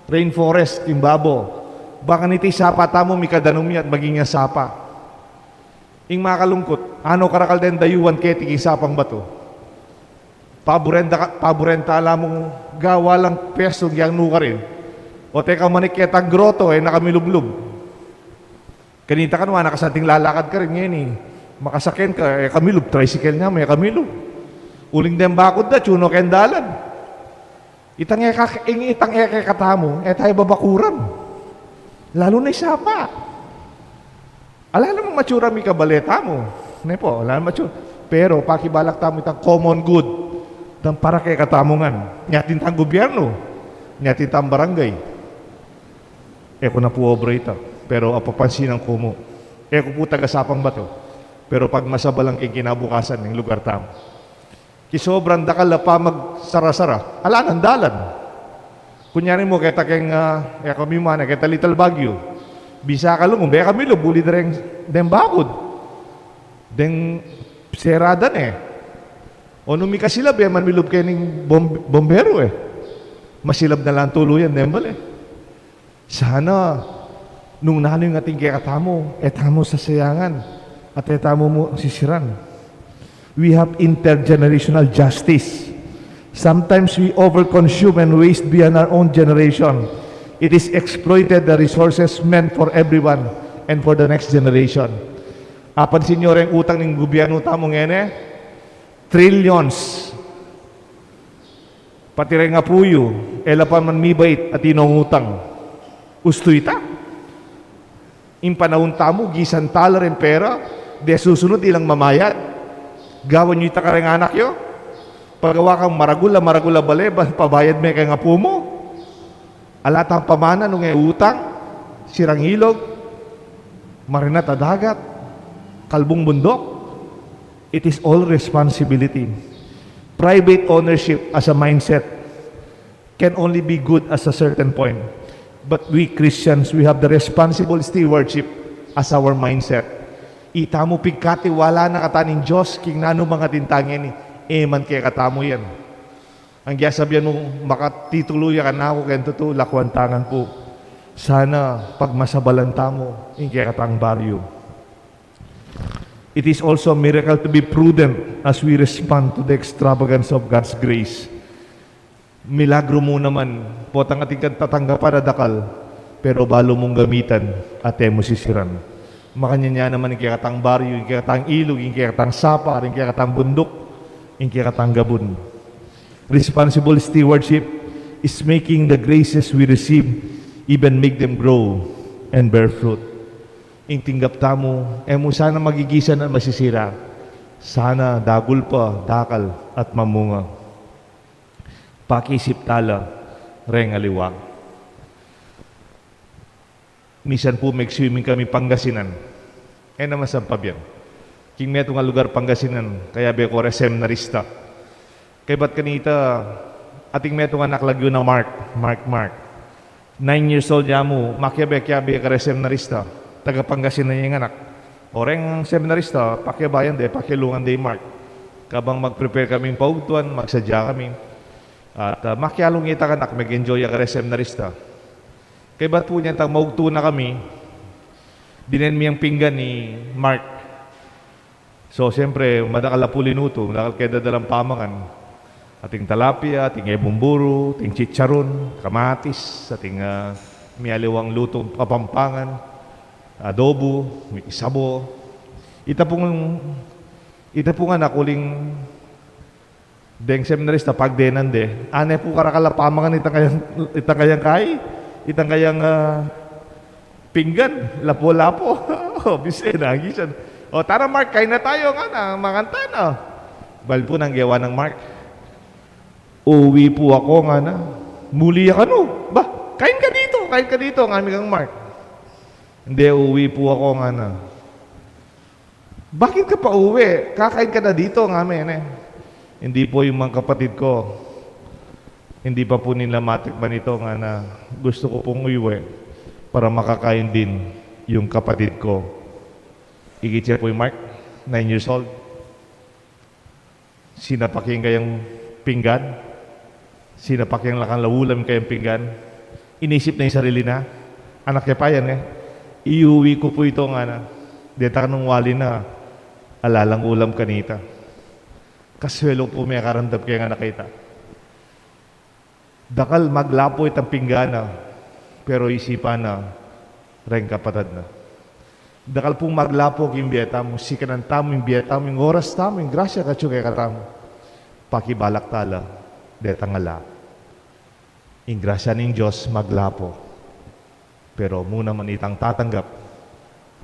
rainforest, king babo. Bang kanita ing sapa tamu, mikadanum ya at maging yang sapa. Ing makalungkut, ano karakal deng dayuan keti king sapang batu? Paburen da ka, paburen ta la mung gawa lang pesu yang nukarin. O teka manik ketang groto, e na kamilublub. Kanita ka nung nakasanting lalakad karin, ngeni makasaken ka, e kamilub, tricycle namu, e kamilub. Uling deng bakud da, atyu no keng dalan. Itang e ka, ing itang e kekatamu, e tamu babakuran. Lalu na ing sapa. Ala namang matsura mikabale tamu. Ne pu, ala namang matsura. Pero pakibalak tamu itang common good. Itang para kekatamu ngan. Nya atin tang gubyernu. Nya atin tang barangay. E ku na pu obra ita, pero apapansinan ku mu. E ku pu taga Sapang Bato, pero pagmasabalan king kinabukasan ning lugar tamu. Kisobrang dakal a pamagsara-sara, ala nang dalan. Kunyari mu, keta keng, ah, e kami mana, keta Little Baguio. Bisa ka lungu, beka milub, uli da reng, deng bakud. Deng serada ne. O nung mikasilab, e man milub keni ning bom-, bomberu, e. Masilab na lang tuluyan, deng bale. Sana, nung nanu ing atin kekatamu, e tamu sasayangan, at e tamu mu sisiran. We have intergenerational justice. Sometimes we overconsume and waste beyond our own generation. It is exploited the resources meant for everyone and for the next generation. Apansin yu reng utang ning gubyernu tamu ngeni? Trillions. Pati reng apu yu, e la pa man mibait atin nung utang. Ustu ita? Ing panaun tamu, gisan ta la reng pera, de susunud ilang mamayad. Gawan yu ita kareng anak yu? Pagawa kang maragul a maragul a bale, ba, pabayad me keng apu mu? Ala tang pamana nung e utang, sirang ilog, marinat a dagat, kalbung bundok. It is all responsibility. Private ownership as a mindset can only be good as a certain point. But we Christians, we have the responsible stewardship as our mindset. Itamu pigkatiwala na katamu ning Dios king nanu mang atin tang ini, e man kekatamu yan. Ang sasabian mu, makatitulu ya kanaku, keng tutu, lakwan ta ngan pu. Sana pagmasabalan tamu ing kekatang baryu. It is also a miracle to be prudent as we respond to the extravagance of God's grace. Milagru mu naman, potang atin kang tatanggapan a dakal, pero balu mung gamitan, at e mu sisiran. Makanyan ya naman ing kekatang baryu, ing kekatang ilug, ing kekatang sapar, ing kekatang bunduk, ing kekatang gabun. Responsible stewardship is making the graces we receive even make them grow and bear fruit. Ing tinggap tamu, e mu sana magigisan at masisira. Sana dagul pa, dakal, at mamunga. Pakiisip tala reng aliwa. Misan pu meg-swimming kami Pangasinan. E naman sampab yan. King metung a lugar Pangasinan, kayabe ku reseminarista. Kaybat kanita, ating metung anak lagyu na Mark, Mark, Mark. Nine years old ya mu, makiabe-kiabe ya karing seminarista. Taga Pangasinan ya ing anak. O reng seminarista, pakiabayan de, pakialungan de i Mark. Kabang mag-prepare kaming paugtuan, magsadya kami. At, ah, makialung ita king anak, mag-enjoy ya karing seminarista. Kaybat pu nyan, tang maugtu na kami, dinen mi ing pinggan i Mark. So, siyempre, madakal a pu linutu, madakal keng dadalang pamangan. Ating talapia, ating ebumburu, ating chicharon, kamatis, ating, ah, mialiwang lutung Kapampangan, adobo, sabo. Ita pung, ita pung anak uling deng seminarista, pagdenan de. Ane pu karakal a pamangan itang kayang, itang kayang kai, itang kayang, ah, pinggan, lapu-lapu. O, bise na, agisan. O, tara, Mark, kain na tayo, ngana, mangan tana. Bali pu nang gewa nang Mark. Uuwi pu ako, ngana. Muli ya kanu? Ba, kain ka dito, kain ka dito, ngana mi kang Mark. Hindi, uuwi pu ako, ngana. Bakit ka pauwi? Kakain ka na dito, ngana mi, ne. Hindi po, yung mga kapatid ko, hindi pa po nila matikman ito, ngana. Gusto ko pong uwi para makakain din yung kapatid ko. Ikit ya pu i Mark, nine years old. Sinapak ya ing kayang pinggan. Sinapak yang lakang la ulam ing kayang pinggan. Inisip na ing sarili na. Anak ya pa yan, e. Iuwi ku pu ito, ngana. Deta nung wali na, ala lang ulam kanita. Kaswelu pu mekaramdam keng anak a ita. Dakal maglapo itang pinggan na, pero isipan na reng kapatad na. Dakal pung maglapo king bie tamu, sikanan tamu ing bie tamu, ing oras tamu, ing grasya a atyu kekatamu. Pakibalak tala, detang ala. Ing grasya ning Dios maglapo. Pero mu naman itang tatanggap,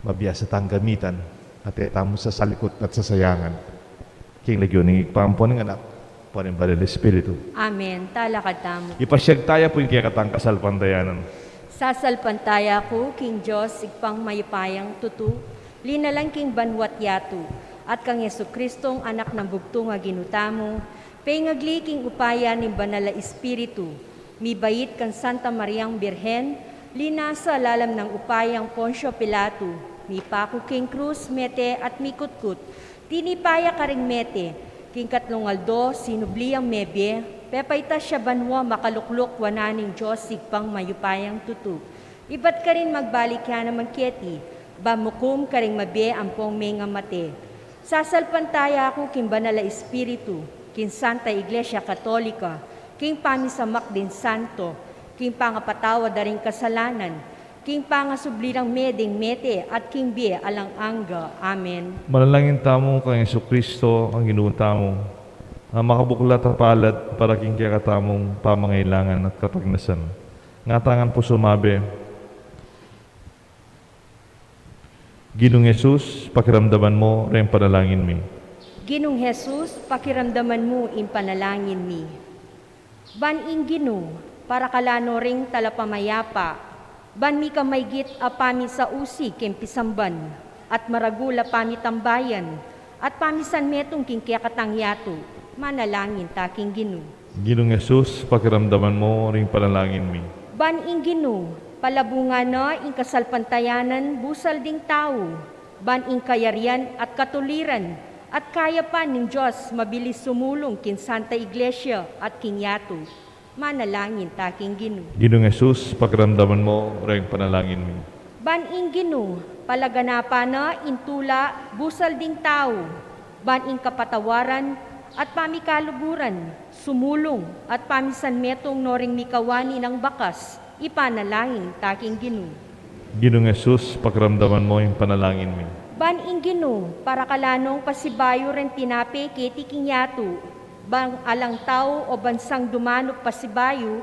mabiasa tang gamitan, at e tamu sasalikut at sasayangan. King lagyu ning Ibpa, ampo ning Anak, ampo ning Banal a Espiritu. Amen. Talakad tamu. Ipasyag taya pu ing kekatang kasalpantayanan. Sasalpantaya ku king Dios, Ibpang mayupayang tutu, linalang king banua't yatu, at kang Jesucristong Anak nang bugtung a Ginu tamu, pengagli king upaya ning Banal a Espiritu, mibait kang Santa Mariang Birhen, linasa lalam nang upayang Poncio Pilato, mipaku king krus, mete at mikutkut, tinipa ya karing mete, king katlung aldo sinubli yang mebie, pepaitas ya banua, makalukluk wanan ning Dios Ibpang mayupayang tutu. Ibat karin magbalik ya naman keti, ban mukum karing mabie ampong mengamate. Sasalpantaya ku king Banal a Espiritu, king Santa Iglesia Katolika, king pamisamak ding santo, king pangapatawad da ring kasalanan, king pangasubli rang mie ding mete, at king bie alang angga. Amen. Manalangin tamu kang Jesucristo, ang Ginu tamu, a makabuklat a palad para king kekatamung pamangailangan at kapagnasan. Ngatan ngan pu sumabi, Ginung Jesus, pakiramdaman mo reng panalangin mi. Ginung Jesus, pakiramdaman mu ing panalangin mi. Ban ing Ginu, parakala no ring talapamayapa, ban mika maygit a pamisausi king pisamban, at maragul a pamitambayan, at pamisanmetung king kekatang yatu, manalangin ta king Ginu. Ginung Jesus, pakiramdaman mu ring panalangin mi. Ban ing Ginu, palabungan na ing kasalpantayanan busal ding tau, ban ing kayarian at katuliran, at kayapan ning Dios mabilis sumulung king Santa Iglesia at king yatu. Manalangin ta king Ginu. Ginung Jesus, pakiramdaman mu ring panalangin mi. Ban ing Ginu, palaganapan na ing tula busal ding tau, ban ing kapatawaran at pamikaluguran, sumulung at pamisanmetung no ring mikawani nang bakas, ipanalangin ta king Ginu. Ginung Jesus, pakiramdaman mu ing panalangin mi. Ban ing Ginu, parakala nong pasibayu ring tinape keti king yatu, ban alang tau o bansang dumanup pasibayu,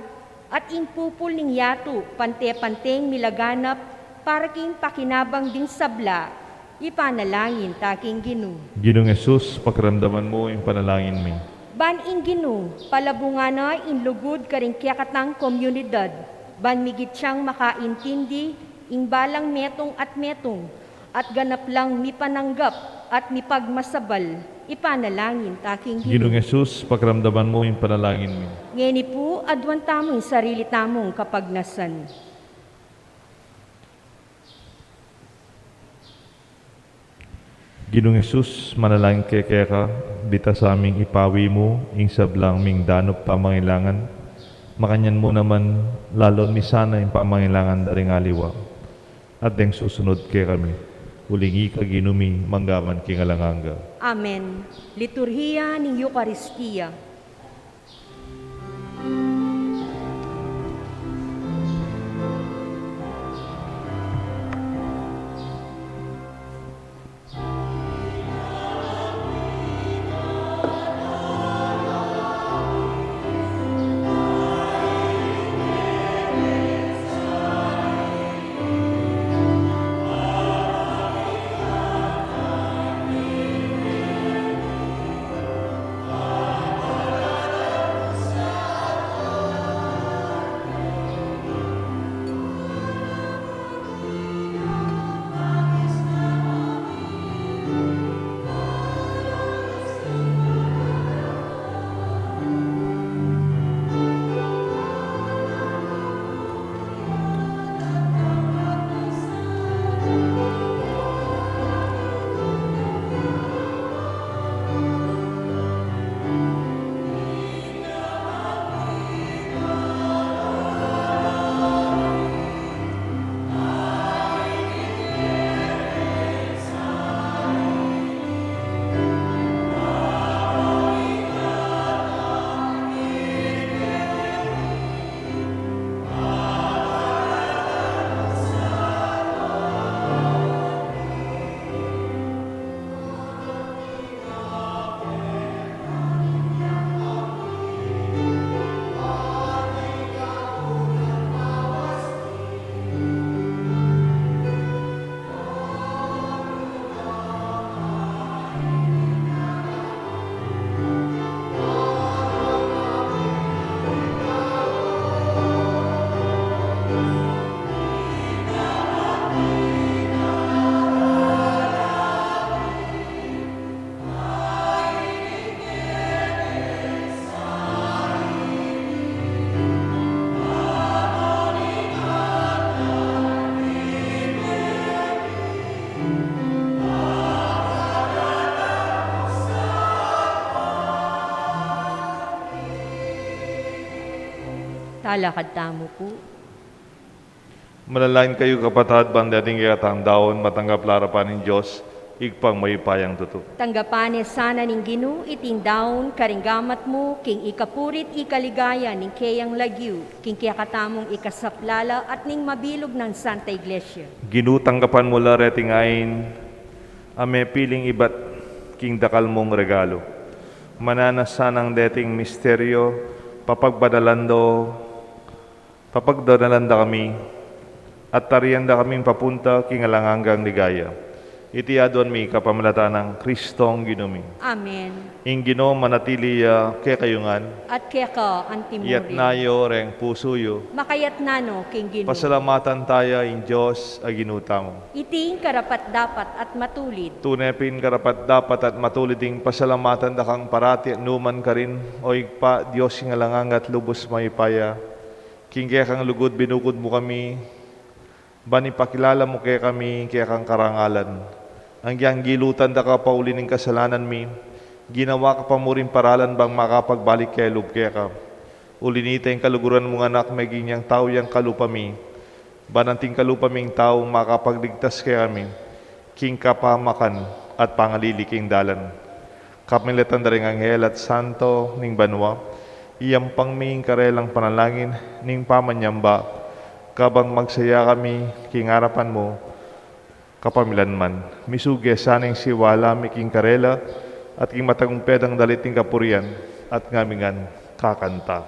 at ing pupul ning yatu pante-panteng milaganap para king pakinabang ding sabla, ipanalangin ta king Ginu. Ginung Jesus, pakiramdaman mu ing panalangin mi. Ban ing Ginu, palabungan na ing lugud karing kekatang komunidad, ban migit yang makaintindi ing balang metung at metung, at ganap lang mipananggap at mipagmasabal, ipanalangin ta king Ginu. Ginung Jesus, pakiramdaman mu ing panalangin mi. Ngeni pu, aduan tamu ing sarili tamung kapagnasan. Ginung Jesus, manalangin kami keka, bitasan ming ipawi mu ing sablang ming danup pamangailangan, makanyan mu naman lalun mi sana ing pamangailangan da ring aliwa. At deng susunud kekami, uling ika Ginu mi, mangga man king alang angga. Amen. Liturhiya ning Eukaristia. Talakad tamu pu. Manalangin kayu, kapatad, ban deting kekatang daun matanggap la arapan ning Dios, Ibpang mayupayang tutu. Tanggapan ne sana ning Ginu iting daun karing gamat mu, king ikapuri't ikaligaya ning keyang lagyu, king kekatamung ikasaplala at ning mabilug nang Santa Iglesia. Ginu, tanggapan mu la reting ain a mepiling ibat king dakal mung regalu. Mananu sanang deting misteryu, papagbanalan do, papagdanalan da kami, at tarian da kaming papunta king alang anggang ligaya. Iti aduan mi kapamilatan nang Kristong Ginu mi. Amen. Ing Ginu manatili ya kekayu ngan. At keka antimurin. Iyatas yu reng pusu yu. Makayatas no king Ginu. Pasalamatan taya ing Dios a Ginu tamu. Iti ing karapat-dapat at matulid. Tune pin karapat-dapat at matulid ing pasalamatan da kang parati at nukarin man, O Ibpa, Dios ning alang angga at lubus mayupaya. King kekang lugud binukud mu kami, ban ipakilala mu kekami ing kekang karangalan. Anggiyang gilutan da ka pauli ning kasalanan mi, ginawa ka pa mu ring paralan bang makapagbalik kaya lub keka. Uli na nita ing kaluguran mung Anak, meging yang tau yang kalupa mi, ban anting kalupa ming tau makapagligtas kekami king kapamakan at pangalili king dalan. Kapamilatan da ring anghel at santo ning banua, iyampang mi ing karelang panalangin ning pamanyamba, kabang magsaya kami king arapan mu, kapamilan man. Misuge sana ing siwala mi king karela, at king matagumpe dang dalit ning kapurian, at ngami ngan kakanta.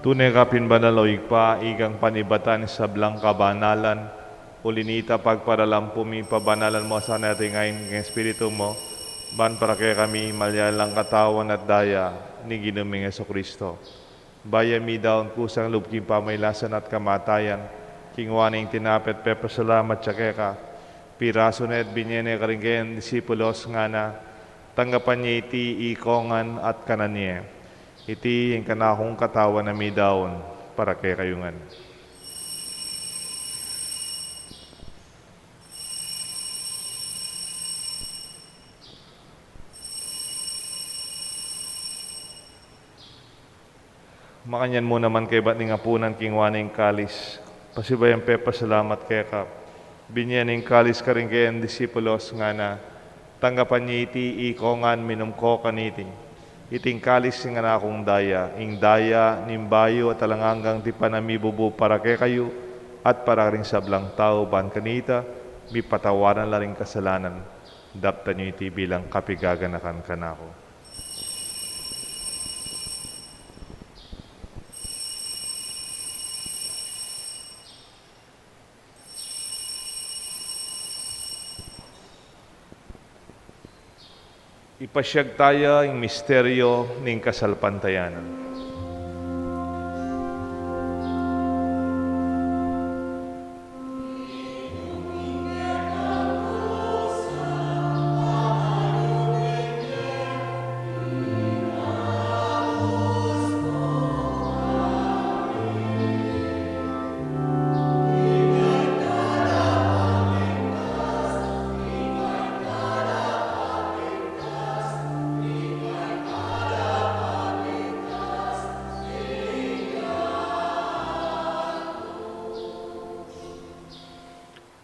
Tune ka pin banal, o Ibpa, ikang panibatan ing sablang kabanalan. Uli na nita, pagparalampu mi, pabanalan mu sana ing Espiritu mu, ban para kekami malyari lang katawan at daya ning Ginu ming Jesucristo. Bayu mi daun kusang lub king pamailasan at kamatayan, kinuwa ne ing tinape at pepasalamat ya keka, pirasu ne at binye ne karing kayang disipulos, ngana, tanggapan ye iti, ikongan at kanan ye. Iti ing kanakung katawan a midaun para kekayu ngan. Makanyan mu naman kaybat ning apunan, kinuwa ne ing kalis, pasibayu yang pepasalamat keka, binye ne ing kalis karing kayang disipulos, ngana, tanggapan ye iti, ikongan, minum ko kaniti. Iti ing kalis ning kanakung daya, ing daya ning bayu at alang anggang tipan a mibubu para kekayu at para karing sablang tau, ban kanita mipatawaran la ring kasalanan. Daptan yu iti bilang kapigaganakan kanaku. Ipasiag taya ing misteryo ning kasalpantayanan.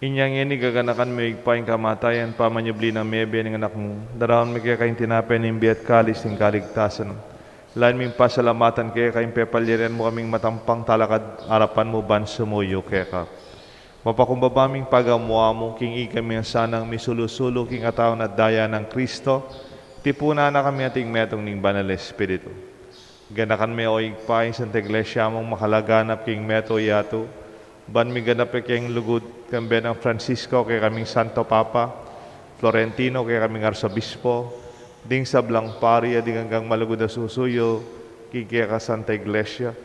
Inya ngeni gaganakan mi, O Ibpa, ing kamatayan, pamanyubli nang mebie ning Anak mu. Daraun mi keka ing tinape ning bie at kalis ning kaligtasan. Lalu ming pasalamatan keka ing pepalyarian mu kaming matampang talakad arapan mu ban sumuyu keka. Mapakumbaba ming pagamu-amu king ikami sanang misulu-sulu king katawan at daya nang Kristo, tipunan na kami anting metung ning Banal Espiritu. Ganakan me, O Ibpa, ing Santa Iglesia mung makalaganap king meto yatu, ban miganap ya king lugud, kambe nang Francisco, kekaming Santo Papa, Florentino, kekaming Arsobispo, ding sablang pari, ding anggang malugud a susuyu king keka Santa Iglesia,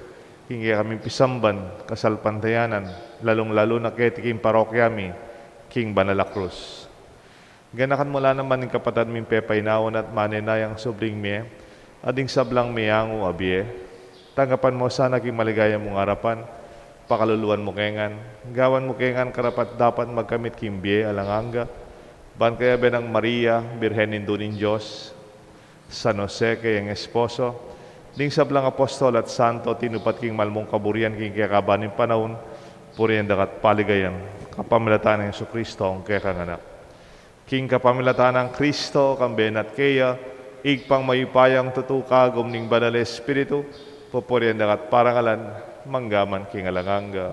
king kekaming pisamban kasalpantayanan, lalung-lalu na keti king parokya mi, king Banal a Krus. Ganakan mu la naman ing kapatad ming pepainawa at manenayang subling mie, at ding sablang meangu a bie. Tanggapan mu sana king maligaya mung arapan, pakaluluan mu ke ngan, gawan mu ke ngan karapat-dapat magkamit king bie alang angga, ban kayabe nang Maria, Birhen Indu ning Dios, San Jose kayang esposo, ding sablang apostol at santo tinupad king malmung kaburian king kekaban ning panaun, purian da ka at paligayan, kapamilatan nang Jesucristo, ing kekang Anak. King kapamilatan nang Kristo, kambe na at keya, Ibpang mayupayang tutu, kagum ning Banal a Espiritu, pupurian da ka at parangalan, mangga man king alang angga.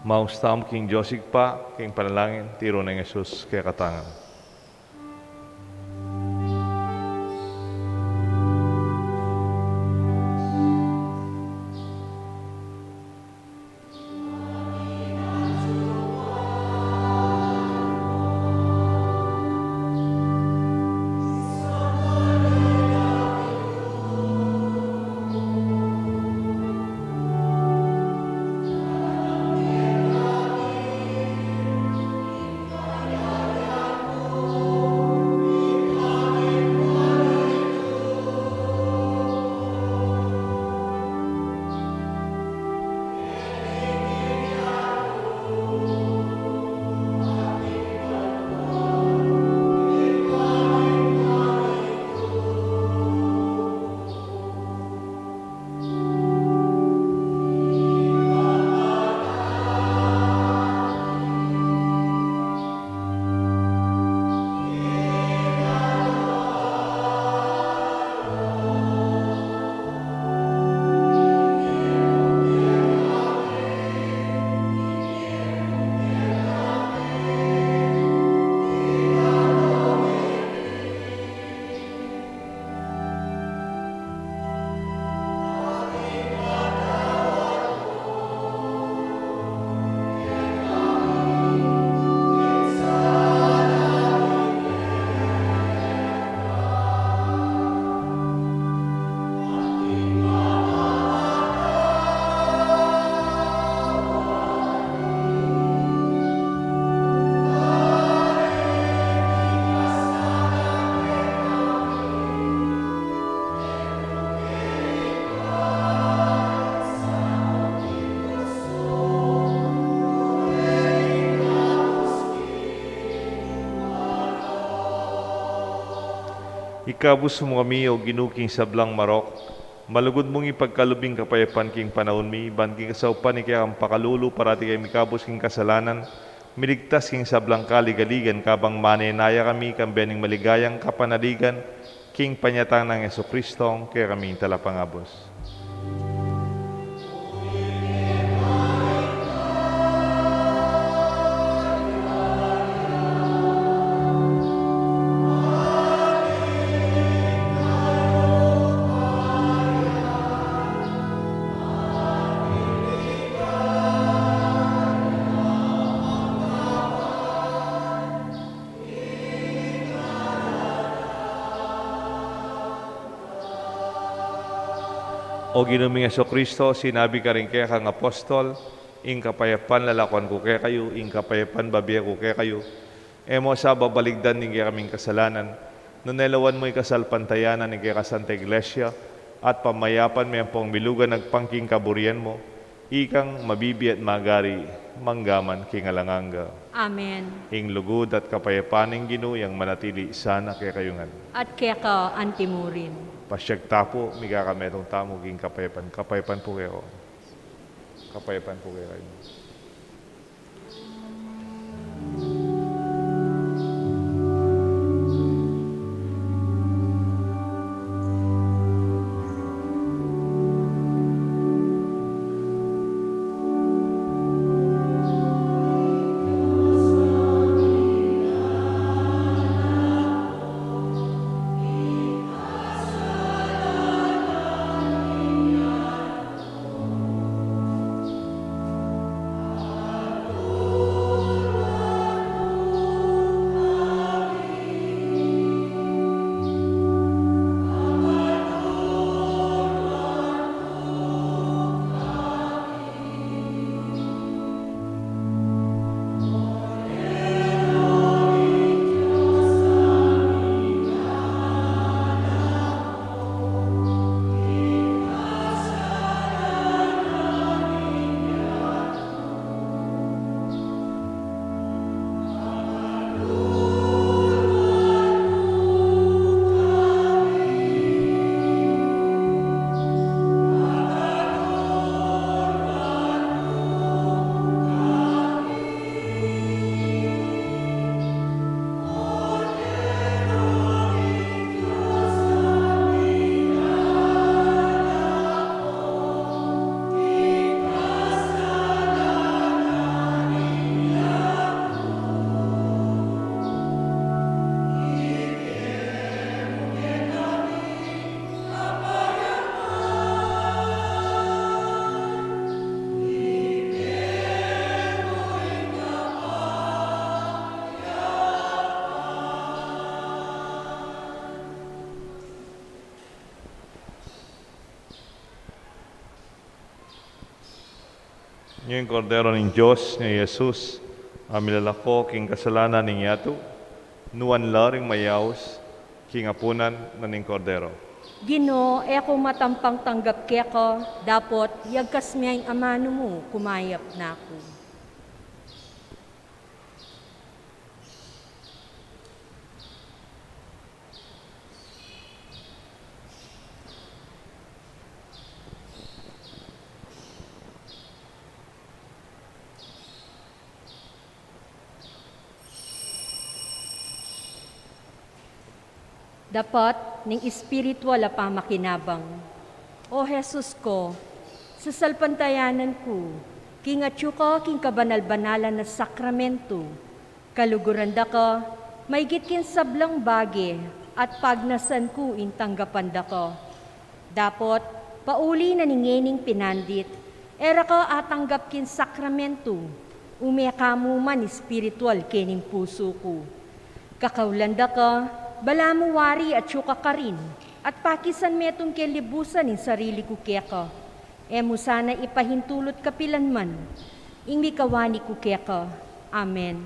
Maus tamu king Dios Ibpa, king panalangin, tiru nang Jesus kekatamu. Ikabus mu kami, O Ginu, king sablang marok, malugud mung ipagkalub ing kapayapan king panaun mi, ban king kasaupan ning kekang pakalulu, parati kami mikabus king kasalanan, miligtas king sablang kaligaligan, kabang manenaya kami, kambe ning maligayang kapanaligan, king panyatang nang Jesucristo, a kekaming Talapangabus. O Ginu ming Jesucristo, sinabi mu karing kekang apostol, "Ing kapayapan lalakuan ku kekayu, ing kapayapan bibie ku kekayu." E mu sa babaligdan ding kekaming kasalanan, nune lawan mu ing kasalpantayanan ning kekang Santa Iglesia, at pamayapan me ampong milugan agpang king kaburian mu, ikang mabibie at magari, mangga man king alang angga. Amen. Ing lugud at kapayapan ning Ginu yang manatili sana kekayu ngan. At keka antimurin. Pasiag ta pu, mikakametung tamu king kapayapan. Kapayapan pu kekayu. Kapayapan pu kekayu. Ing Kordero ning Dios, ing Jesus, a milalako king kasalanan ning yatu, nuan la ring mayaus king apunan na ning Kordero. Ginu, e ku matampang tanggap keka, dapot yagkas me ing amanu mu, kumayap na ku. Dapat ning espiritual a pamakinabang. O Jesus ku, sasalpantayanan ku king atyu ka king kabanal-banalan a sakramento. Kaluguran da ka maigit king sablang bage at pagnasan ku ing tanggapan da ka. Dapot, pauli na ning ngening pinandit, e ra ka atanggap king sakramento, ume ka mu man espiritual kening pusu ku. Kakaulan da ka, balamu wari atyu ka karin, at pakisan metung kelibusan ing sarili ku keka. E mu sana ipahintulut kapilan man ing mikawani ku keka. Amen.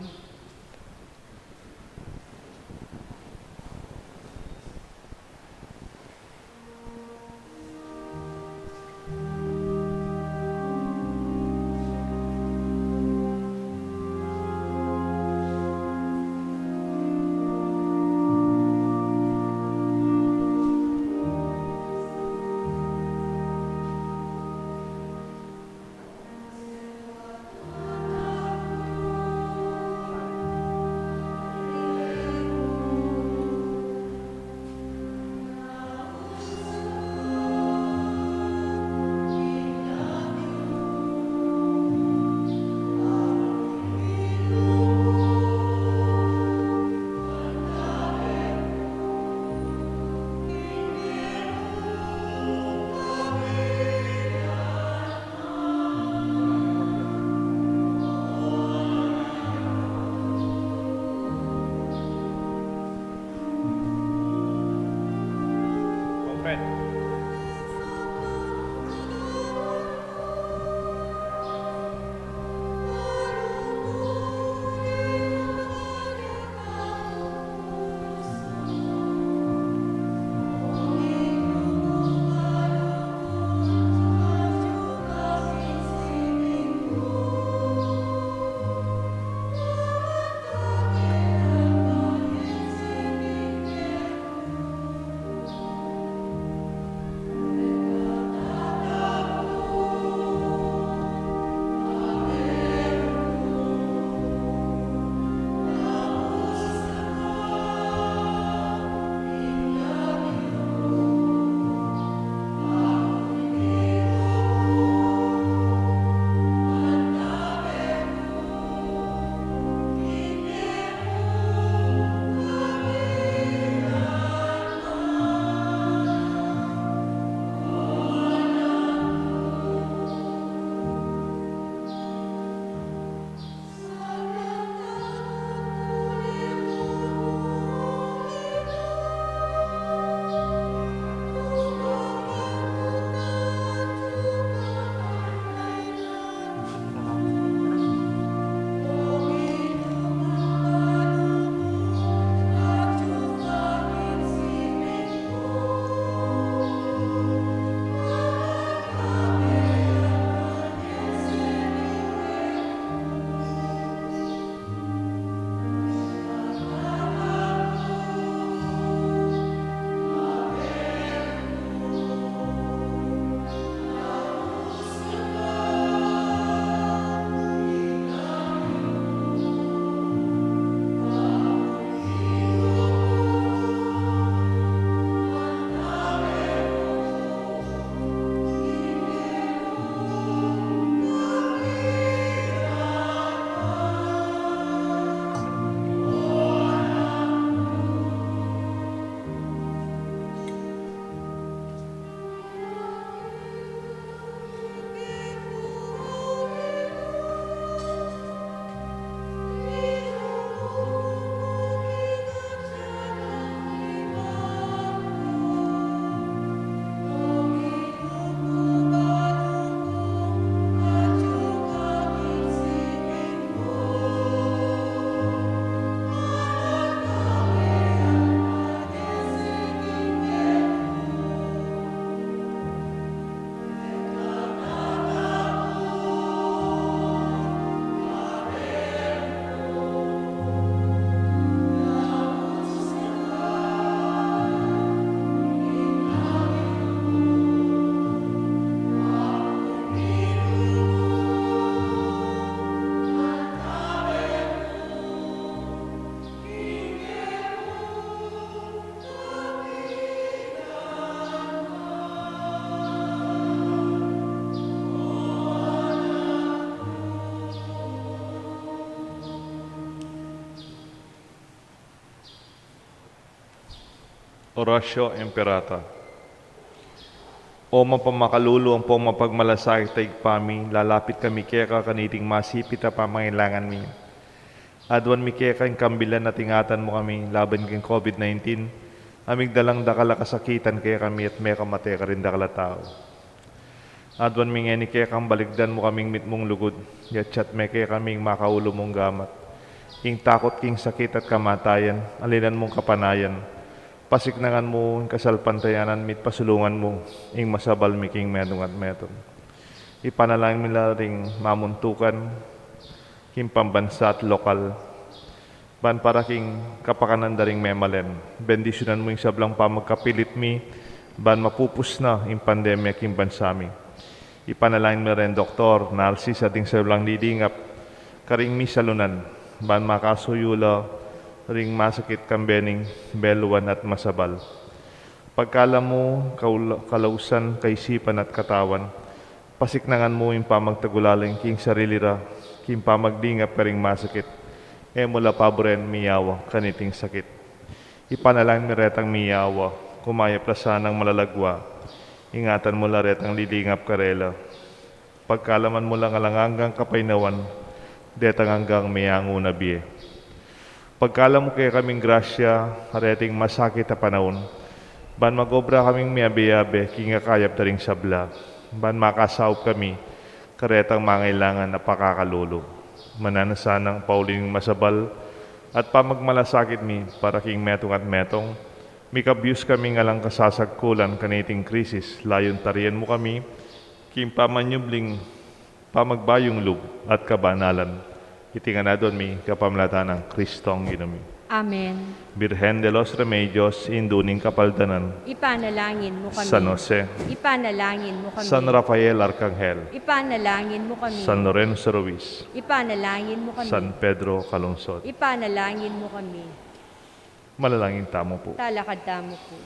Oratio Imperata. O mapamakalulu ampong mapagmalasakit a Ibpa mi, lalapit kami keka kaniting masipit a pamangailangan mi. Aduan mi keka ing kambilan at ingatan mu kami laban king COVID nineteen, a migdalang dakal a kasakitan kekami at mekamate karing dakal a tau. Aduan mi ngeni keka, balikdan mu kaming mitmung lugud, yatsat me kekami ing makaulu mung gamat. Ing takut king sakit at kamatayan, alinan mung kapanayan, pasiknangan mu ing kasalpantayanan mi't pasulungan mu ing masabal mi king metung at metung. Ipanalangin mi la ring mamuntukan, king pambansa at lokal, ban para king kapakanan da ring memalen. Bendisyunan mu ing sablang pamagkapilit mi, ban mapupus na ing pandemya king bansa mi. Ipanalangin mi ring doktor, narsis, at ding sablang lilingap karing misalunan, ban makasuyu la ring masakit kambe ning beluan at masabal. Pagkalam mu kaul-, kalausan, kaisipan at katawan, pasiknangan mu ing pamagtagulaling king sarili ra, king pamaglingap karing masakit. E mu la paburen miyawa kaniting sakit. Ipanalangin mi retang miyawa, kumayap la sanang malalagwa. Ingatan mu la retang lilingap karela. Pagkalaman mu lang alang anggang kapaynawan, detang anggang meangu na bie. Pagkalam mu kekaming grasya, reting masakit a panaun, ban magobra kaming miyabe-yabe king akayap da ring sabla, ban makasaup kami karetang mangailangan a pakakalulu. Mananu sanang pauli ning masabal at pamagmalasakit mi para king metung at metung, mikabyus kaming alang kasasagkulan kaniting krisis, layun tarian mu kami king pamanyubling pamagbayung lub at kabanalan. Iti ngan aduan mi kapamilatan nang Kristong Ginu mi. Amen. Birhen de los Remedios, Indu ning Kapaldanan. Ipanalangin mu kami. San Jose. Ipanalangin mu kami. San Rafael Arkanghel. Ipanalangin mu kami. San Lorenzo Ruiz. Ipanalangin mu kami. San Pedro Calungsod. Ipanalangin mu kami. Manalangin tamu pu. Talakad tamu pu.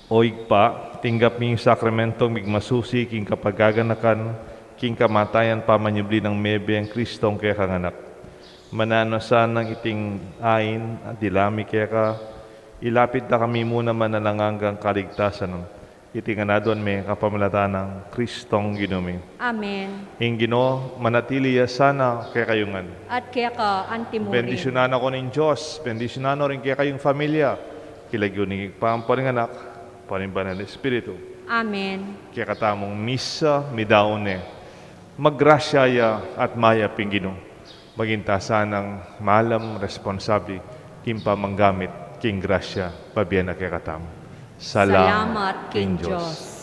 O Ibpa, tinggap mi ing sakramentong migmasusi king kapagaganakan, king kamatayan, pamanyubli nang mebie nang Kristong kekang Anak. Mananu sanang iting ain a dila mi keka, ilapit da kami mu naman alang anggang kaligtasan. Iti ngan aduan mi kapamilatan nang Kristong Ginu mi. Amen. Ing Ginu manatili ya sana kekayu ngan. At keka antimurin. Bendisyunan na kayu ning Dios, bendisyunan no ring kekayung familia, king lagyu ning Ibpa, ampo ning Anak, ampo ning Banal Espiritu. Amen. Kekatamung misa, midaun ne. Maggrasya ya at mayap ing Ginu. Maging ta sanang malam, responsable, king pamanggamit king grasya, pabie na kekatamu. Salamat king Dios.